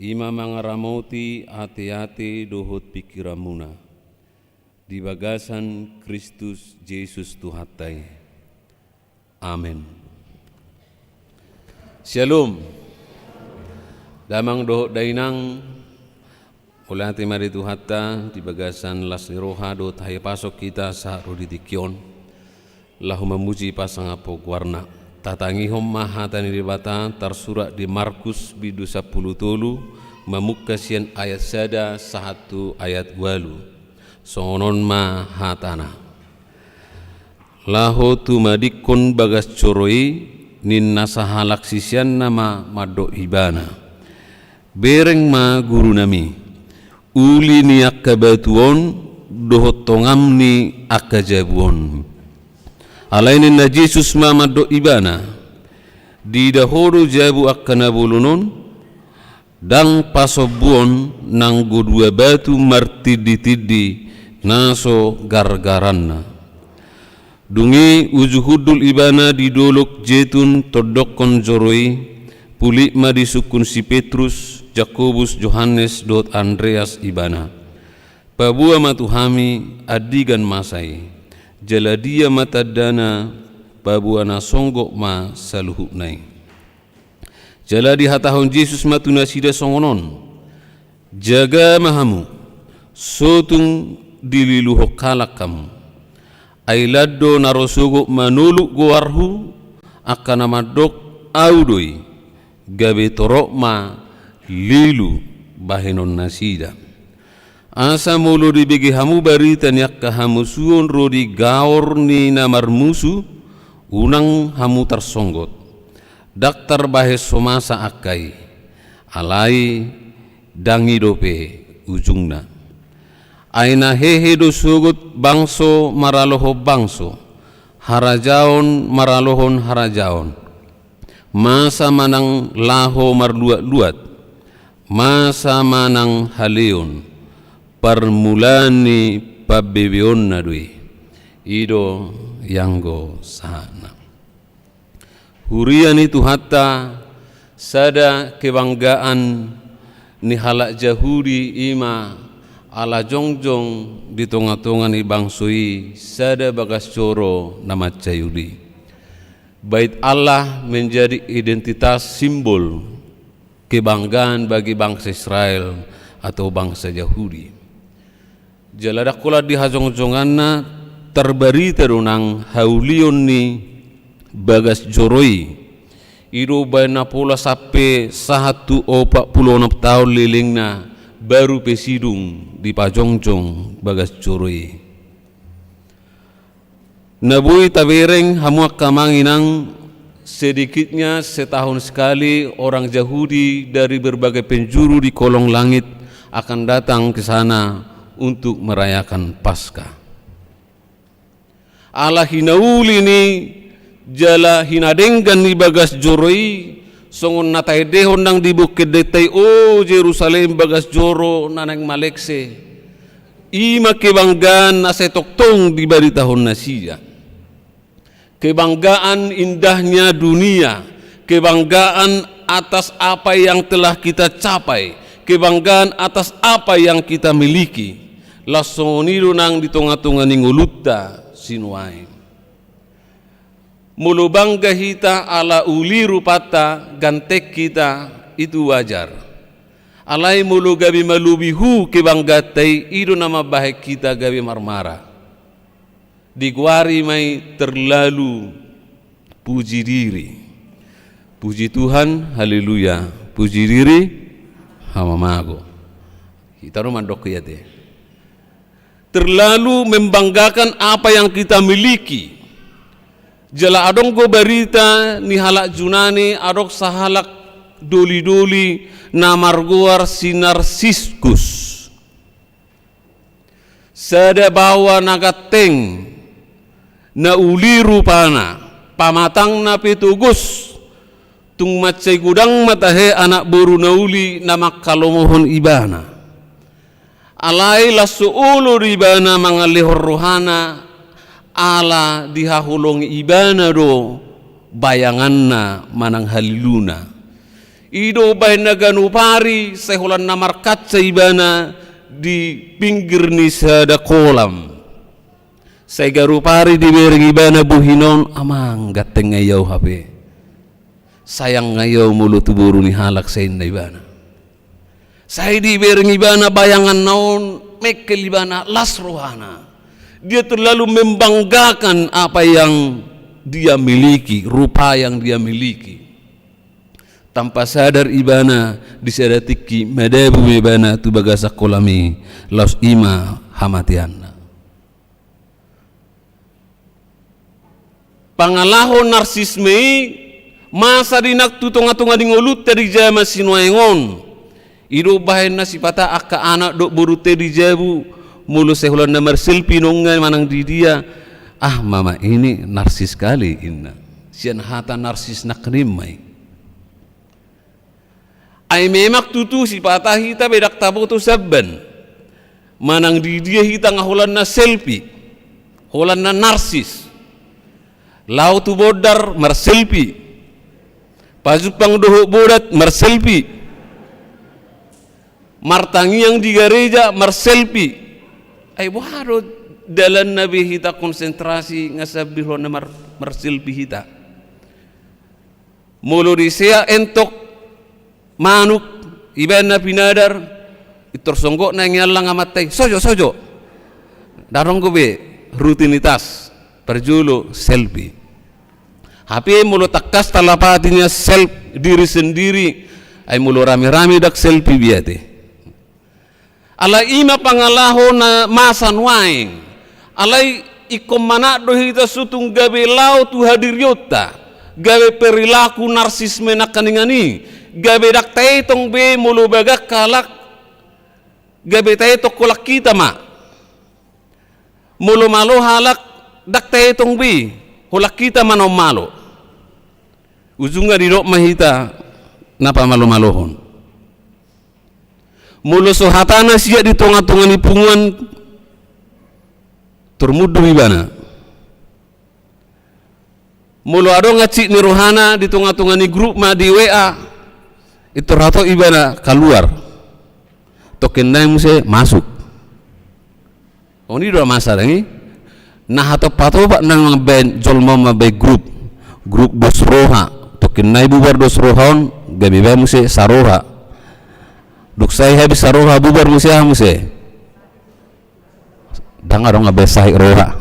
i ma mangaramoti ateate dohot pingkiranmuna di bagasan Kristus Jesus Tuhanta i. Amen. Syalom. Damang dohot dainang, mauliate ma di Tuhanta di bagasan las ni roha dohot hahipason hita sahat ro di tingki on, laho mamuji pasangaphon goarna. Tatangihon ma hata ni Debata tarsurat di Markus bindu sampulu tolu, mamungka sian ayat sada sahat tu ayat ualu. Songon on ma hatana. Laho tumadingkon bagas joro i, ninna sahalak siseanna ma mandok Ibana: Bereng ma, Gurunami, uli ni angka batu on dohot tongam ni angka jabu on. Alai ninna Jesus ma mandok ibana: Diida ho do jabu angka na bolon on? Ndang pasombuon nanggo dua batu martinditindi na so gargaranna. Dung i uju hundul ibana di Dolok Jetun tondokkon joro i, pulik ma disungkun si Petrus, Jakobus, Johannes dohot Andreas ibana: Paboa ma tu hami andigan masa i, jala dia ma tandana, paboa na songgop ma saluhutna i. Jala dihatahon Jesus ma tu nasida songon on: Jaga ma hamu, so tung dililuhon halak hamu. Ai lan do na ro sogot manoluk goarhu angka na mandok: Ahu do i, gabe torop ma lilu bahenon nasida. Asa molo dibege hamu barita ni angka hamusuon ro di gaor ni na marmusu, unang hamu tarsonggot. Ndang tarbahen so masa angka i, alai ndang i dope ujungna. Ai na hehe do sogot bangso maralohon bangso, harajaon maralohon harajaon. Masa manang laho marluat-luat, masa manang haleon, parmulaan ni pambebeonna do i. I do ianggo sahatna. Huria ni Tuhanta, sada kebanggaan ni halak Jahudi i ma ala jongjong di tonga-tonga ni bangso i sada bagas joro na mansai uli. Bait Allah menjadi identitas, simbol kebanggaan bagi bangsa Israel atau bangsa Jahudi. Jala ndang holan di hajongjonganna tarbarita do nang haulion ni bagas joro i. I do umbahen na pola sampe sahat tu opat pulu onom taon lelengna baru pe sidung dipajongjong bagas joro i. Na boi tabereng hamu angka amang inang, sedikitnya setahun sekali orang Jahudi dari berbagai penjuru di kolong langit akan datang ke sana untuk merayakan Paskah. Ala hinauli ni jala hinadenggan ni bagas joro i, songon na taendehon nang di bongken denta i: O Jerusalem, bagas joro na naeng malekse. I ma kebanggaan na sai tongtong dibaritahon nasida. Kebanggaan indahnya dunia, kebanggaan atas apa yang telah kita capai, kebanggaan atas apa yang kita miliki. Laos songon i do nang di tonga-tonga ni ngolunta sinuaeng. Molo bangga hita ala uli rupanta, ganteng hita, itu wajar. Alai molo gabe malobi hu kebanggaanta i, i do na mambahen hita gabe marmara. Digoari ma i terlalu puji diri. Puji Tuhan, haleluya. Puji diri, hamamang. Hita do mandok i ate. Terlalu membanggakan apa yang kita miliki. Jala adong do barita ni halak Junani, adong sahalak doli-doli na margoar si Narsiskus. Sada baoa na ganteng, na uli rupana, pamatangna pe togos, tung mansai godang ma tahe anak boru na uli na manghalomohon ibana. Alai laos so olo do ibana mangalehon rohana, ala dihaholongi ibana do bayanganna manang haliluna. I do umbahen na ganup ari sai holan na markaca ibana di pinggir ni sada kolam. Sai ganup ari dibereng ibana bohina on, amang, ganteng ngai ahu hape. Sayang ngai ahu molo tu boru ni halak, sai ninna ibana. Sai dibereng ibana bayanganna on, mengkel ibana, las rohana. Dia terlalu membanggakan apa yang dia miliki, rupa yang dia miliki. Tanpa sadar ibana, di sada tingki madabu ma ibana tu bagasan kolam i, laos i ma hamateanna. Pangalaho narsisme i masa di nang tu tonga-tonga ni ngolunta di jaman sinuaeng on. I do umbahen na sipata angka anak dohot borunta di jabu, molo sai holan na marselfie nunga manang di dia, "Ah, mama ini narsis kali," ninna. Sian hata narsis nangkin i ma i. Ai memang tutu sipata hita be ndang taboto samban. Manang di dia hita nga holan na selfie, holan na narsis. Laho tu bondar marselfie. Pajumpang dohot bodat marselfie. Martangiang di gareja marselfie. Ai boha do dalanna be hita konsentrasi nga sambing holan na mar-, marselfie hita. Molo di sea entok manuk, ibaen na pinadar, pintor songgop na niallang amanta i, "Sojo, sojo." Ndang adong dope rutinitas, parjolo selfie. Hape molo tangkas talapati nian self diri sendiri, ai molo rame-rame ndang selfie be ate. Alai i ma pangalaho na masa nuaeng. Alai ingkon manat do hita so tung gabe laho tu hadirionta, gabe perilaku narsisme nangkiningan i, gabe ndang taetong be molo bagas halak, gabe taetong holan hita ma. Molo malo halak, ndang taetong be, holan hita ma naung malo. Ujungna didok ma hita na pamalo-malohon. Molo so hatana siat di tonga-tonga ni punguan, tor mundur ibana. Molo adong hansit ni rohana di tonga-tonga ni grup ma di W A, pintor hatop ibana kaluar. Tongkin nai muse masuk. On i do masa dang i. Na hatop-hatop na mambaen jolma on mambaen grup. Grup dos roha. Tongkin nai bubar dos roha on, gabe baen muse saroha. Dung sai habis saroha bubar muse aha muse. Ndang adong mambaen sahit roha.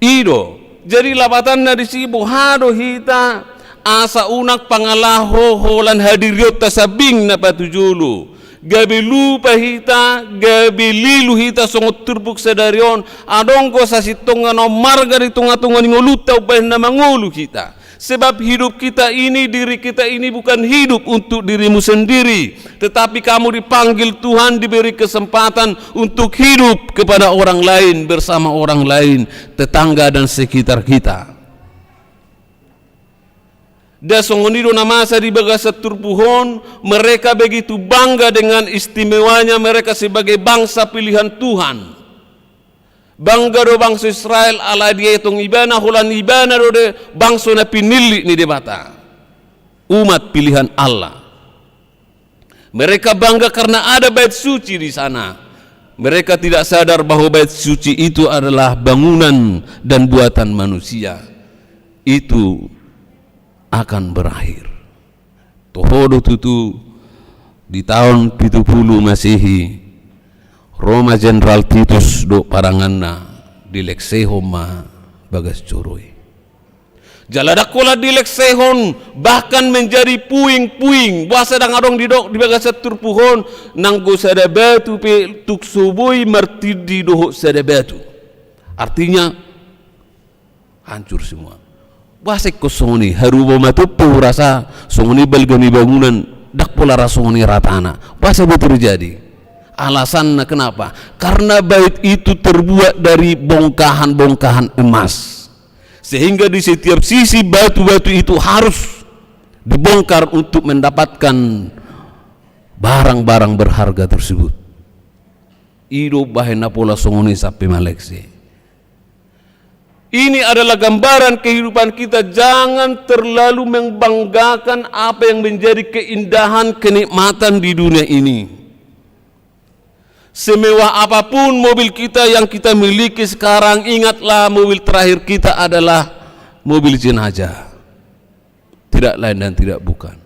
I do. Jadi lapatanna disi boha do hita asa unang pangalaho holan hadirionta sambing na patujolo. Gabe lupa hita, gabe lilu hita songon turpuk sadari on, adong do sasintongna na ummarga di tonga-tonga ni ngolunta umbahen na mangolu hita. Sebab hidup kita ini, diri kita ini bukan hidup untuk dirimu sendiri, tetapi kamu dipanggil Tuhan, diberi kesempatan untuk hidup kepada orang lain, bersama orang lain, tetangga dan sekitar kita. Ndang songon i do na masa di bagasan turpuk on, mereka begitu bangga dengan istimewanya mereka sebagai bangsa pilihan Tuhan. Bangga do bangso Israel ala dietong ibana, holan ibana do de bangso na pinillit ni Debata. Umat pilihan Allah. Mereka bangga karena ada bait suci di sana. Mereka tidak sadar bahwa bait suci itu adalah bangunan dan buatan manusia. Itu akan berakhir. Toho do tutu, di taon pitu pulu Masehi, ro ma Jenderal Titus dohot paranganna, dileksehon ma bagas joro i. Jala ndang holan dileksehon, bahkan menjadi puing-puing, boasa ndang adong didok di bagasan turpuk on, nanggo sada batu pe tung so boi martindi dohot sada batu. Artinya, hancur semua. Boasa ingkon songon i, harubo ma tutu hurasa songon i balga ni bangunan, ndang pola ra songon i ratana. Boasa boi terjadi? Alasanna kenapa? Karena bait itu terbuat dari bongkahan-bongkahan emas. Sehingga di setiap sisi batu-batu itu harus dibongkar untuk mendapatkan barang-barang berharga tersebut. I do bahen na pola songon i sampe malekse. Ini adalah gambaran kehidupan kita, jangan terlalu membanggakan apa yang menjadi keindahan, kenikmatan di dunia ini. Semewah apapun mobil kita yang kita miliki sekarang, ingatlah mobil terakhir kita adalah mobil jenazah. Tidak lain dan tidak bukan.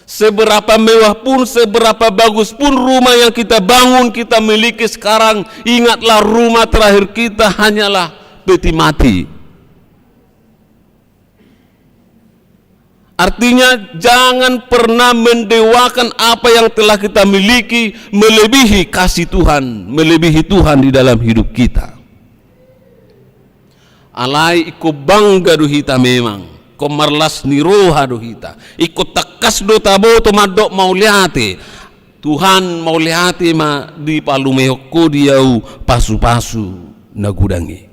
Seberapa mewah pun, seberapa bagus pun rumah yang kita bangun, kita miliki sekarang, ingatlah rumah terakhir kita hanyalah peti mati. Artinya, jangan pernah mendewakan apa yang telah kita miliki melebihi kasih Tuhan, melebihi Tuhan di dalam hidup kita. Alai ingkon bangga do hita memang, ingkon marlas ni roha do hita, ingkon tangkas do taboto mandok mauliate. Tuhan, mauliate ma dipalumehon Ho di ahu pasu-pasu na godang i.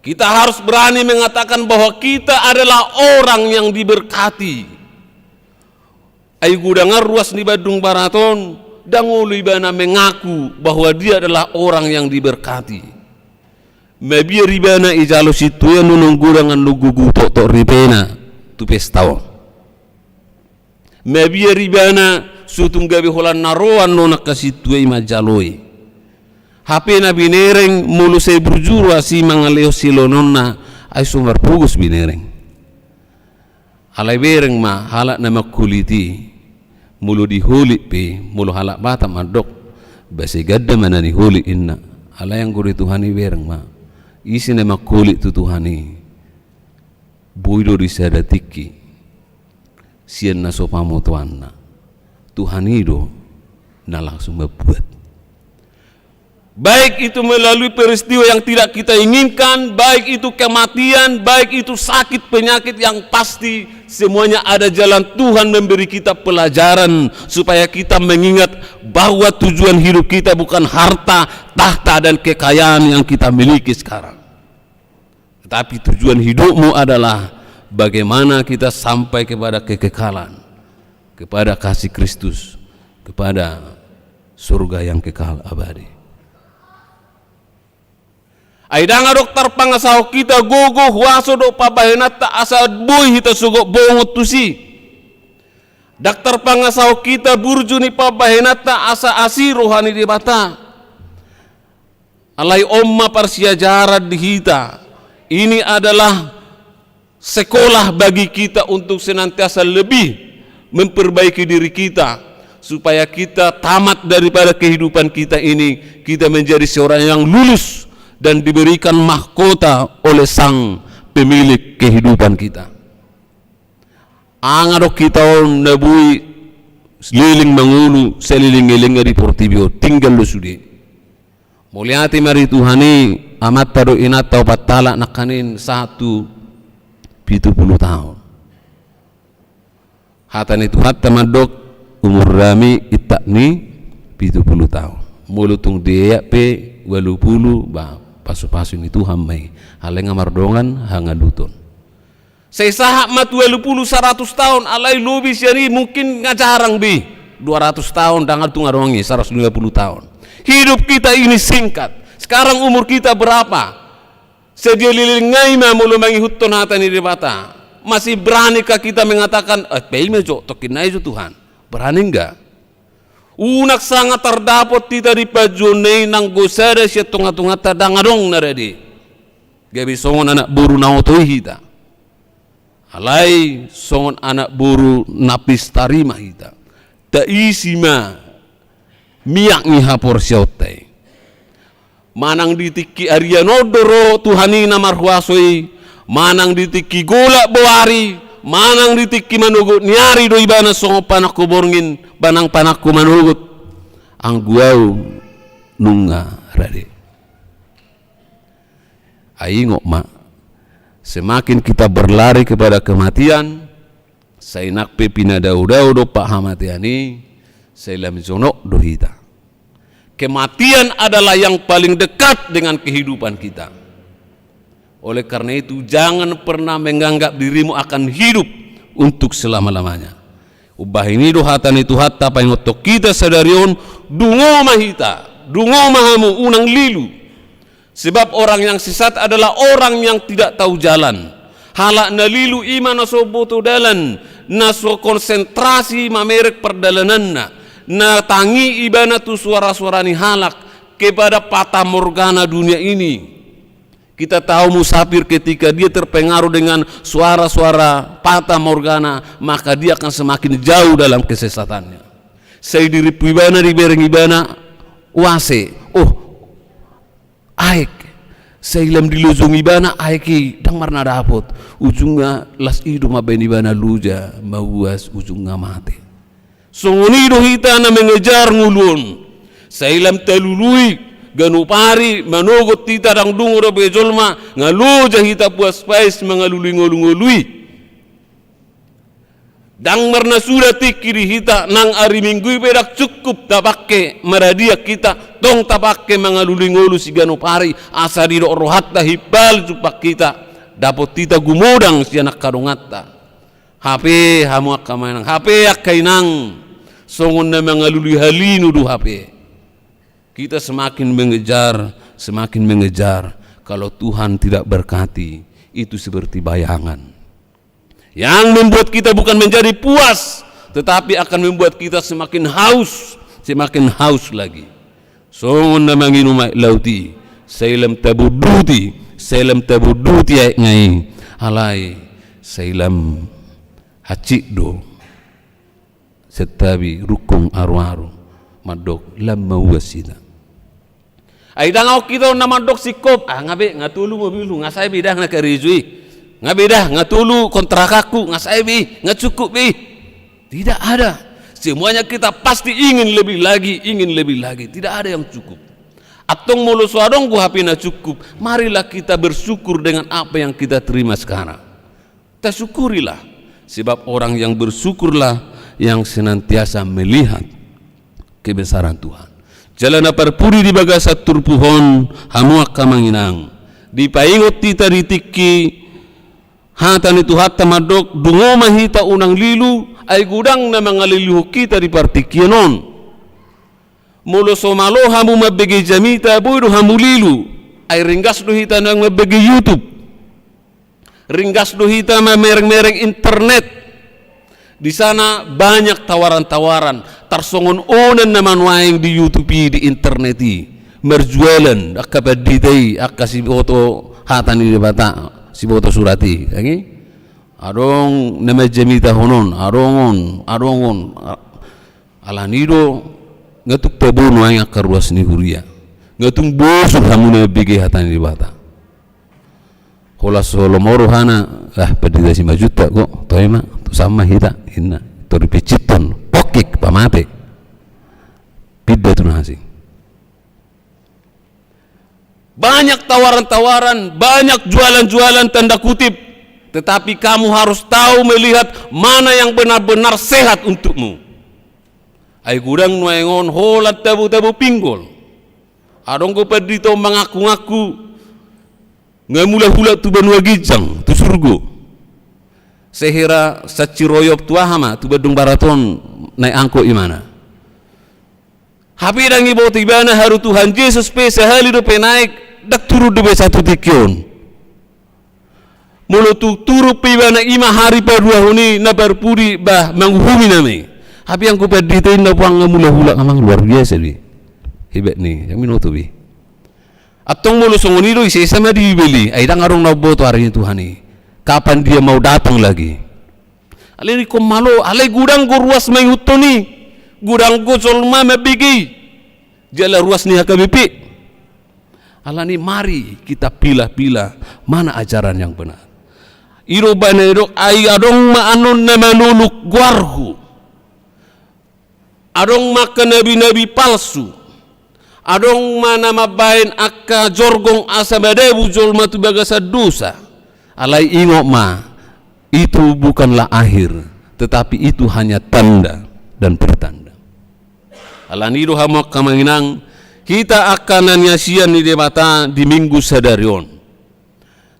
Kita harus berani mengatakan bahwa kita adalah orang yang diberkati. Ai godang an ruas ni Bandung Barat on, ndang olo ibana mengaku bahwa dia adalah orang yang diberkati. Mabiar ibana ijalo sintua i annon godang an nunga gogo toktok ripena tu pesta on. Mabiar ibana so tung gabe holan na ro annon angka sintua i manjalo i. Hape na binereng molo sai burju asi mangalehon silehononna, ai so marpogos binereng. Alai bereng ma halak na mangholit i, molo diholit pe, molo halak Batak mandok, ba sai ganda ma na niholit, inna. Alai anggo di Tuhan i bereng ma, ise na mangholit tu Tuhan i, boi do di sada tingki sian na so pamotoanna. Tuhan i do na langsung mambuat. Baik itu melalui peristiwa yang tidak kita inginkan, baik itu kematian, baik itu sakit penyakit, yang pasti semuanya ada jalan Tuhan memberi kita pelajaran supaya kita mengingat bahwa tujuan hidup kita bukan harta, tahta, dan kekayaan yang kita miliki sekarang. Tetapi tujuan hidupmu adalah bagaimana kita sampai kepada kekekalan, kepada kasih Kristus, kepada surga yang kekal abadi. Ai ndang adong tarpangasahon hita gogo, huaso dohot pambahenanta asa boi hita sogot bongot tusi. Ndang tarpangasahon hita burju ni pambahenanta asa asi roha ni Debata. Alai on ma parsiajaran di hita. Ini adalah sekolah bagi kita untuk senantiasa lebih memperbaiki diri kita, supaya kita tamat daripada kehidupan kita ini, kita menjadi seorang yang lulus dan diberikan mahkota oleh Sang Pemilik kehidupan kita. Ndang adong hita on na boi leleng mangolu saleleng-lelengna di portibi on, tinggal do sude. Mauliate ma di Tuhan i, amanta dohot inanta opat halak nangkaning sahat tu pitu pulu taon. Hata ni Tuhanta mandok, umur hami intak ni pitu pulu taon. Molo tung dieak pe ualu pulu, ba, pasu-pasu ni Tuhan ma i. Alai nga mardongan hangaluton. Sai sahat ma tu ualu pulu, saratus taon, alai lobi sian i mungkin nga jarang be. Dua ratus taon, ndang tung adong i, saratus lima pulu taon. Hidup kita ini singkat. Sekarang umur kita berapa? Sadia leleng nai ma molo mangihuthon hata ni Debata. Masih beranikah kita mengatakan, "Eh, pe ima jo, tongkin nai jo Tuhan." Berani enggak? Unang sanga tardapot hita di panjouon na i nanggo sada sian tonga-tonganta ndang adong na rade. Gabe songon anak boru na oto i hita. Alai songon anak boru na pistari ma hita. Taisi ma miak ni haporseaonta i. Manang di tingki arian on do ro Tuhan i na marhuaso i, manang di tingki golap boari, manang di tingki manogot ni ari do Ibana songon panangko borngin, manang panangko manogot. Anggo ahu nunga rade. Ai ingot ma, semakin kita berlari kepada kematian, sai nang pe pinadao-dao dompak hamatean i, sai lam jonok do hita. Kematian adalah yang paling dekat dengan kehidupan kita. Oleh karena itu, jangan pernah menganggap dirimu akan hidup untuk selama-lamanya. Umbahen i do hata ni Tuhanta paingothon hita sadari on, dungo ma hita, dungo ma hamu, unang lilu. Sebab orang yang sesat adalah orang yang tidak tahu jalan. Halak na lilu i ma na so boto dalan, na so konsentrasi mamereng pardalananna, na tangi ibana tu suara-suara ni halak, kepada fatamorgana dunia ini. Kita tahu musafir ketika dia terpengaruh dengan suara-suara fatamorgana, maka dia akan semakin jauh dalam kesesatannya. Sai dirimpu ibana, dibereng ibana, uase, oh, aek. Sai lam dilojong ibana aek i, ndang marna dapot. Ujungna las i do mambaen ibana loja, mauas, ujungna mate. Songon i do hita na mengejar ngolu on. Sai lam talului, ganup ari manogot hita, ndang dungo dope jolma, nga loja hita puas paes mangalului ngolu-ngolu i. Ndang marnasuda tingki di hita, nang ari Minggu i pe ndang cukup tapangke maradian hita, tong tapangke mangalului ngolu siganup ari, asa didok rohanta himbal jumpang hita, dapot hita gumodang sian angka donganta. Hape hamu angka amang inang, hape angka inang, songon na mangalului halinu do hape. Kita semakin mengejar, semakin mengejar. Kalau Tuhan tidak berkati, itu seperti bayangan. Yang membuat kita bukan menjadi puas, tetapi akan membuat kita semakin haus, semakin haus lagi. Songon na manginum aek laut i, sai lam tabunduti, sai lam tabunduti aekna i, alai sai lam hansit do. Santabi, rungkung, aru-aru, mandok lam mauas hita. Ai ndang adong hita on na mandok singkop, ah, nga be, nga tolu mobilhu, nga sae be da na karejo i. Nga be da, nga tolu kontrakanku, nga sae be i, nga cukup be i. Tidak ada. Semuanya kita pasti ingin lebih lagi, ingin lebih lagi. Tidak ada yang cukup. Antong molo so adong do hape na cukup, marilah kita bersyukur dengan apa yang kita terima sekarang. Tasyukurilah, sebab orang yang bersyukurlah yang senantiasa melihat kebesaran Tuhan. Jala na parpudi di bagasan turpuk on, hamu angka amang inang, dipaingot hita di tingki hata ni Tuhanta mandok, dungo ma hita unang lilu, ai godang na mangalilihon hita di partingkian on. Molo so malo hamu mambege jamita, boi do hamu lilu, ai ringgas do hita naeng mambege YouTube. Ringgas do hita mamereng-mereng internet. Di sana banyak tawaran-tawaran, tarsongon onan nama nuaeng di YouTube i, di internet i. Marjualan, angka pandita i, angka siboto hata ni Debata, siboto surat i, ya kan? Adong na manjamitahon on, adong on, adong on. Alani do, nga tung tabo nuaeng angka ruas ni huria. Nga tung bosur hamu na mambege hata ni Debata. Holan so lomo rohana, ah, pandita Simanjuntak, kok toe ma, tu sama hita, inna, tor dipenciton, pokik, pamate. Pinda tu na asing. Banyak tawaran-tawaran, banyak jualan-jualan tanda kutip, tetapi kamu harus tahu melihat mana yang benar-benar sehat untukmu. Ai godang nuaeng on holan tabo-tabo pinggol. Adong do pandita on mangaku-ngaku, nga mulak-ulak tu banua ginjang, tu surgo. Sehera sanciroyop tu aha ma, tu Bandung Barat on, naek angkot imana. Hape ndang diboto ibana haru Tuhan Jesus pe sahali dope naek, ndang turun dope sahat tu tingki on. Molo tung turun pe ibana ima hari paduahon i na parpudi bah manguhumi nama i. Hape anggo pandita i na puang nga mulak-ulak amang luar biasa be. Hebat ni, yang minoto be. Antong molo songon i do isesa ma di Bibel i, ai ndang adong na umboto ari ni Tuhan i. Kapan dia mau datang lagi? Alai ingkon malo, alai godang do ruas mangihuthon i, godang do jolma mambege i. Jala ruas ni H K B P. Alani mari kita pilah-pilah mana ajaran yang benar. I do umbahen na didok, ai adong ma annon na malolok goarhu. Adong ma angka nabi-nabi palsu. Adong ma na mambahen angka jorgong asa madabu jolma tu bagasan dosa. Alai ingot ma, itu bukanlah akhir, tetapi itu hanya tanda dan pertanda. Alani do hamu angka amang inang, hita angka na niasian ni Debata di Minggu sadari on.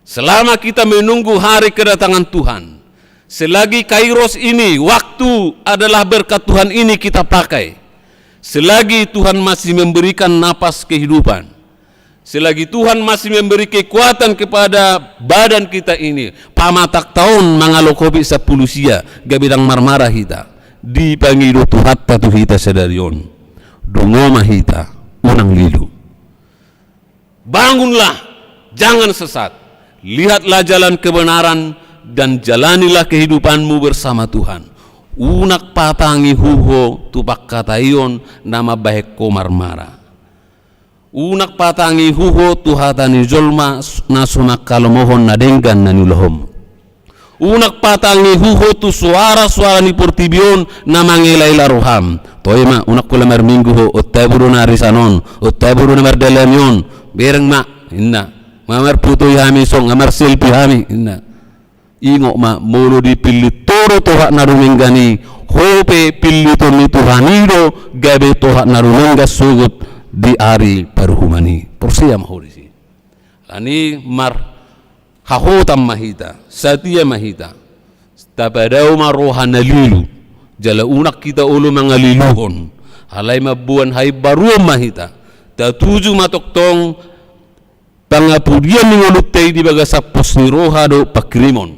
Selama kita menunggu hari kedatangan Tuhan, selagi kairos ini, waktu adalah berkat Tuhan ini kita pakai, selagi Tuhan masih memberikan napas kehidupan, Selagi Tuhan masih memberi kekuatan kepada badan kita ini, pamatangta on mangalo Covid sampulu sia, gabe ndang marmara hita. Dipangido Tuhanta tu hita sadari on. Dungo ma hita, unang lilu. Bangunlah, jangan sesat. Lihatlah jalan kebenaran dan jalanilah kehidupanmu bersama Tuhan. Unang patangihu ho tu pangkataion na mambahen ho marmara. Unang patangihu ho tu hata ni jolma s-, na so mangkalomohon na denggan na niulahonmu. Unang patangihu ho tu soara-soara ni portibi on na mangelaela roham. Toe ma, unang pola marminggu ho, on tabu do na arisan on, on tabu do na mardalani on. Bereng ma, inna. Nga marpotoi hami songon, nga marselpi hami, inna. Ingot ma, molo dipillit ho do tohap na dumenggan i, ho pe pilliton ni Tuhan i do gabe tohap na dumenggan sogot di ari paruhuman i. Porsea ma ho disi. Alani marhahotan ma hita, satia ma hita. Tapadao ma roha na lilu, jala unang hita olo mangaliluhon. Alai mamboan haimbaruon ma hita. Tatuju ma tongtong pangapudian ni ngolunta i di bagasan pos ni roha dohot pangkirimon.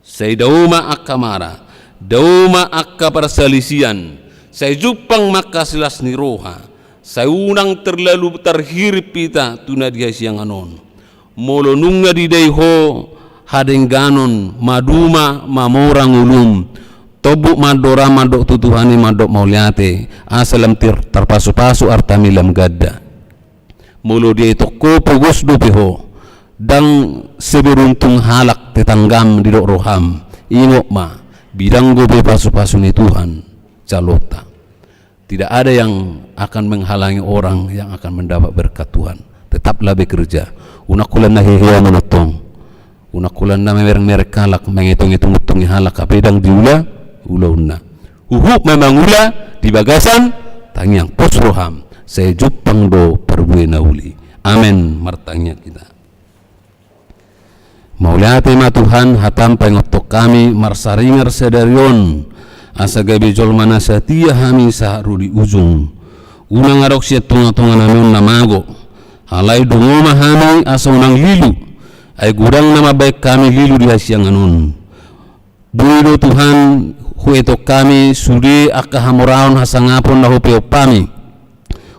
Sai dao ma angka mara, dao ma angka parsalisian, sai jumpang ma angka silas ni roha, sai unang terlalu tarhirim hita tu na di hasiangan on. Molo nunga didai ho hadengganon, maduma, mamora ngolum, tombuk ma andoran mandok tu Tuhan i mandok mauliate, asa lam tir-, tarpasupasu artami lam ganda. Molo dietong ho pogos dope ho, ndang seberuntung halak tetanggam didok roham, ingot ma, bidang dope pasupasu ni Tuhan jaloonta. Tidak ada yang akan menghalangi orang yang akan mendapat berkat Tuhan. Tetaplah bekerja. Unang holan na heheamon antong. Unang holan na mamereng-mereng halak, mangetong-etong untung ni halak, hape ndang diula ulaonna. Huhut ma mangula di bagasan tangiang, pos roham, sai jumpang do parbue na uli. Amen. Martangiang hita. Mauliate ma Tuhan, hatam paingothon hami marsaringar sadari on, asa gabe jolma na satia hami sahat ro di ujung. Unang adong sian tonga-tonga nami on na mago. Alai dungo ma hami asa unang lilu. Ai godang na mambahen hami lilu di hasiangan on. Boi do Tuhan, huetong hami sude angka hamoraon hasangapon na hupeop hami.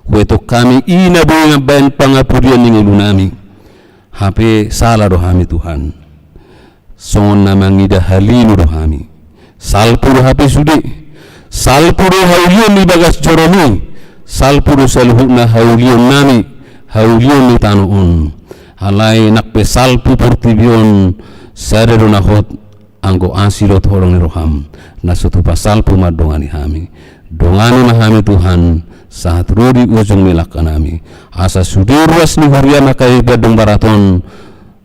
Huetong hami i na boi mambahen pangapudian ni ngolunami. Hape sala do hami Tuhan. Songon na mangida halilu do hami. Salpu do hape sude. Salpu do haulion di bagas joromi. Salpu do saluhutna haulionnami, haulion ni tano on. Alai nang pe salpu portibi on, sada do na hot, anggo asi dohot holong ni roham, na so tupa salpu mandongani hami. Dongani ma hami Tuhan, sahat ro di ujung ni langkanami. Asa sude ruas ni huria na gabe Bandung Barat on,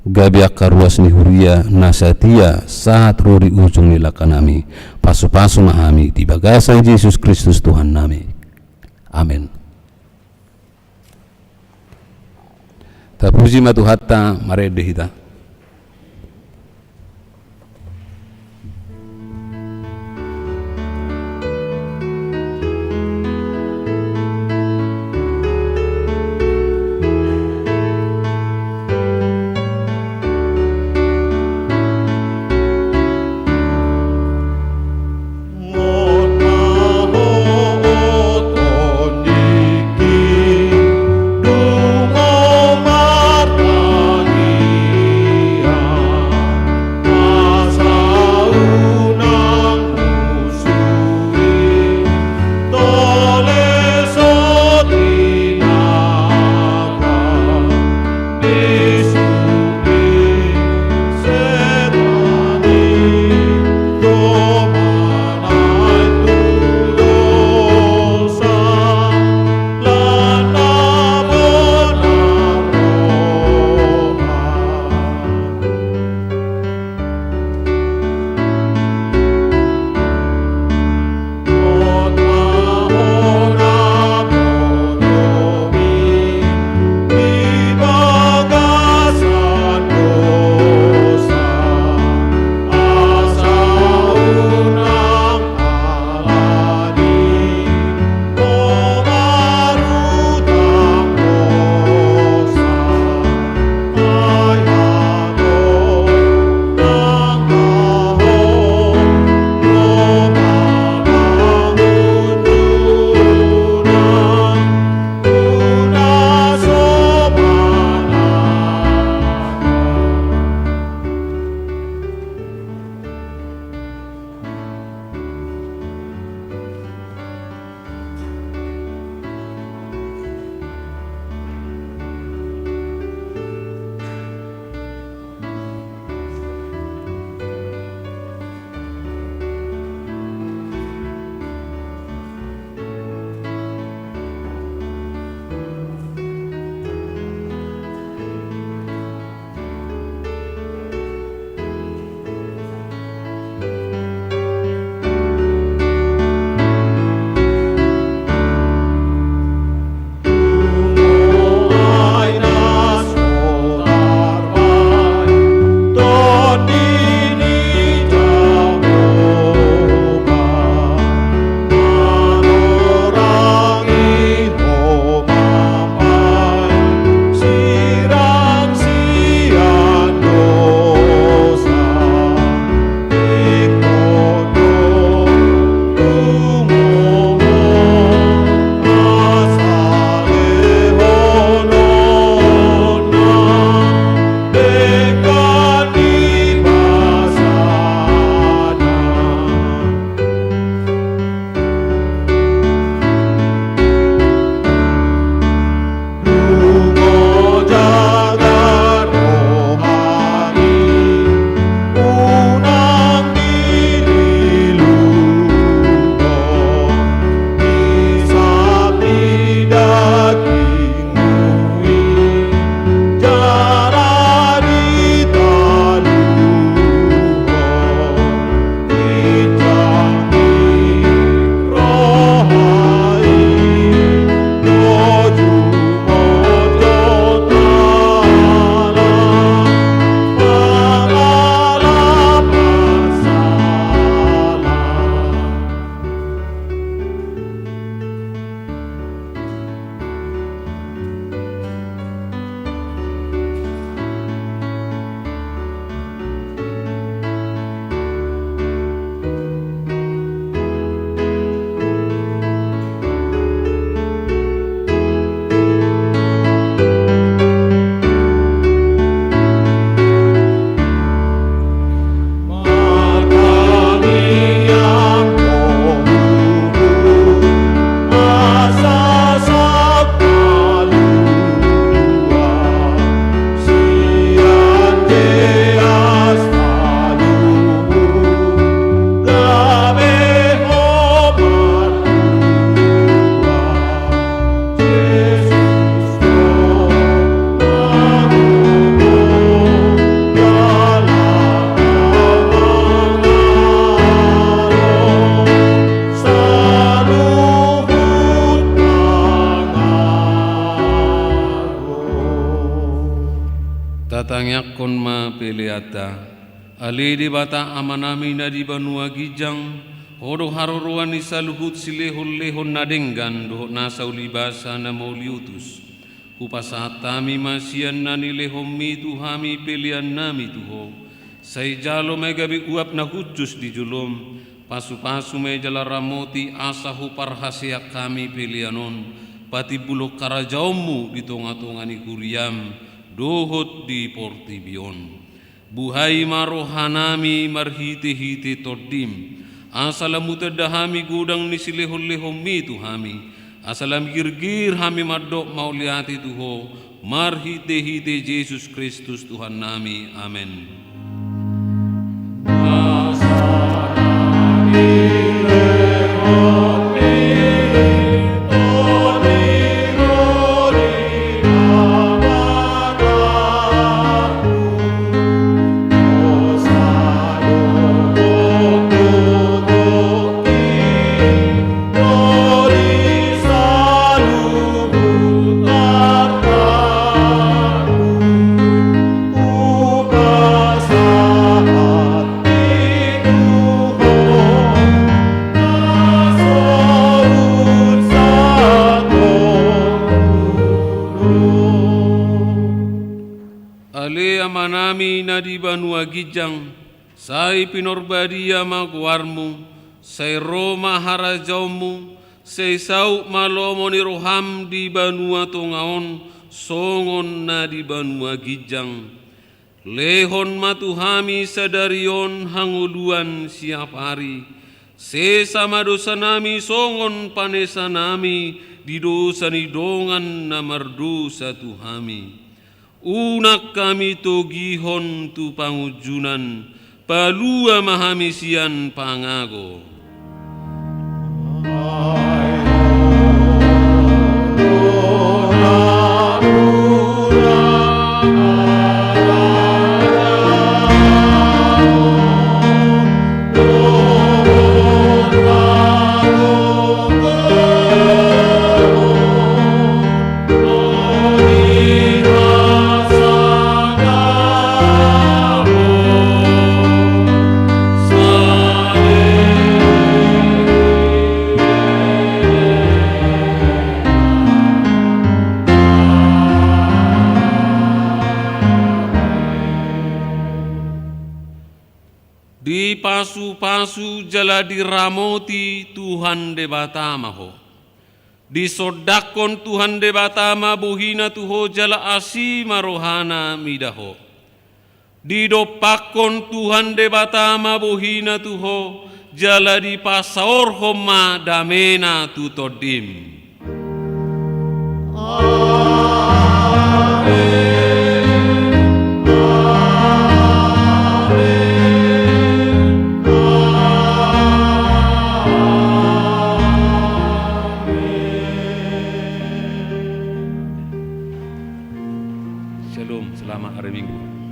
gabe angka ruas ni huria na satia, sahat ro di ujung ni langkanami. Pasupasu ma hami, di bagasan Jesus Kristus Tuhannami. Amen. Tapuji ma Tuhanta, marende hita. Tangiangkon ma peleanta. Ale Debata Amanami na di banua ginjang, Ho do haroroan ni saluhut silehonlehon na denggan dohot nasa ulibasa na mauliutus. Hupasahat hami ma sian na nilehonMi tu hami peleannami tu Ho. Sai jalo ma i gabe uap na hushus di joloM, pasupasu ma i jala ramoti asa huparhaseang hami pelean on patimbulhon harajaonMu di tongatonga ni huriaM dohot di portibi on. Buhai ma rohanami marhitehite TondiM, asa lam hutanda hami godang ni silehonlehonMi tu hami, asa lam girgir hami mandok mauliate tu Ho, marhitehite Jesus Kristus Tuhannami. Amen. Ale Amanami na di banua ginjang, sai pinarbadia ma goarMu, sai ro ma harajaonMu, sai saut ma lomo ni rohaM di banua tonga on, songon na di banua ginjang. Lehon ma tu hami sadari on hangoluan siap ari. Sesa ma dosanami songon panesanami di dosa ni dongan na mardosa tu hami. Unang hami togihon tu pangunjunan, palua ma hami sian pangago. Dipasupasu jala diramoti Tuhan Debata ma ho. Disondangkon Tuhan Debata ma bohina tu ho jala asi ma rohana mida ho. Didompakkon Tuhan Debata ma bohina tu ho jala dipasaorhon ma damena tu tondim. Amen. Amen. Amen. Shalom, selamat hari Minggu.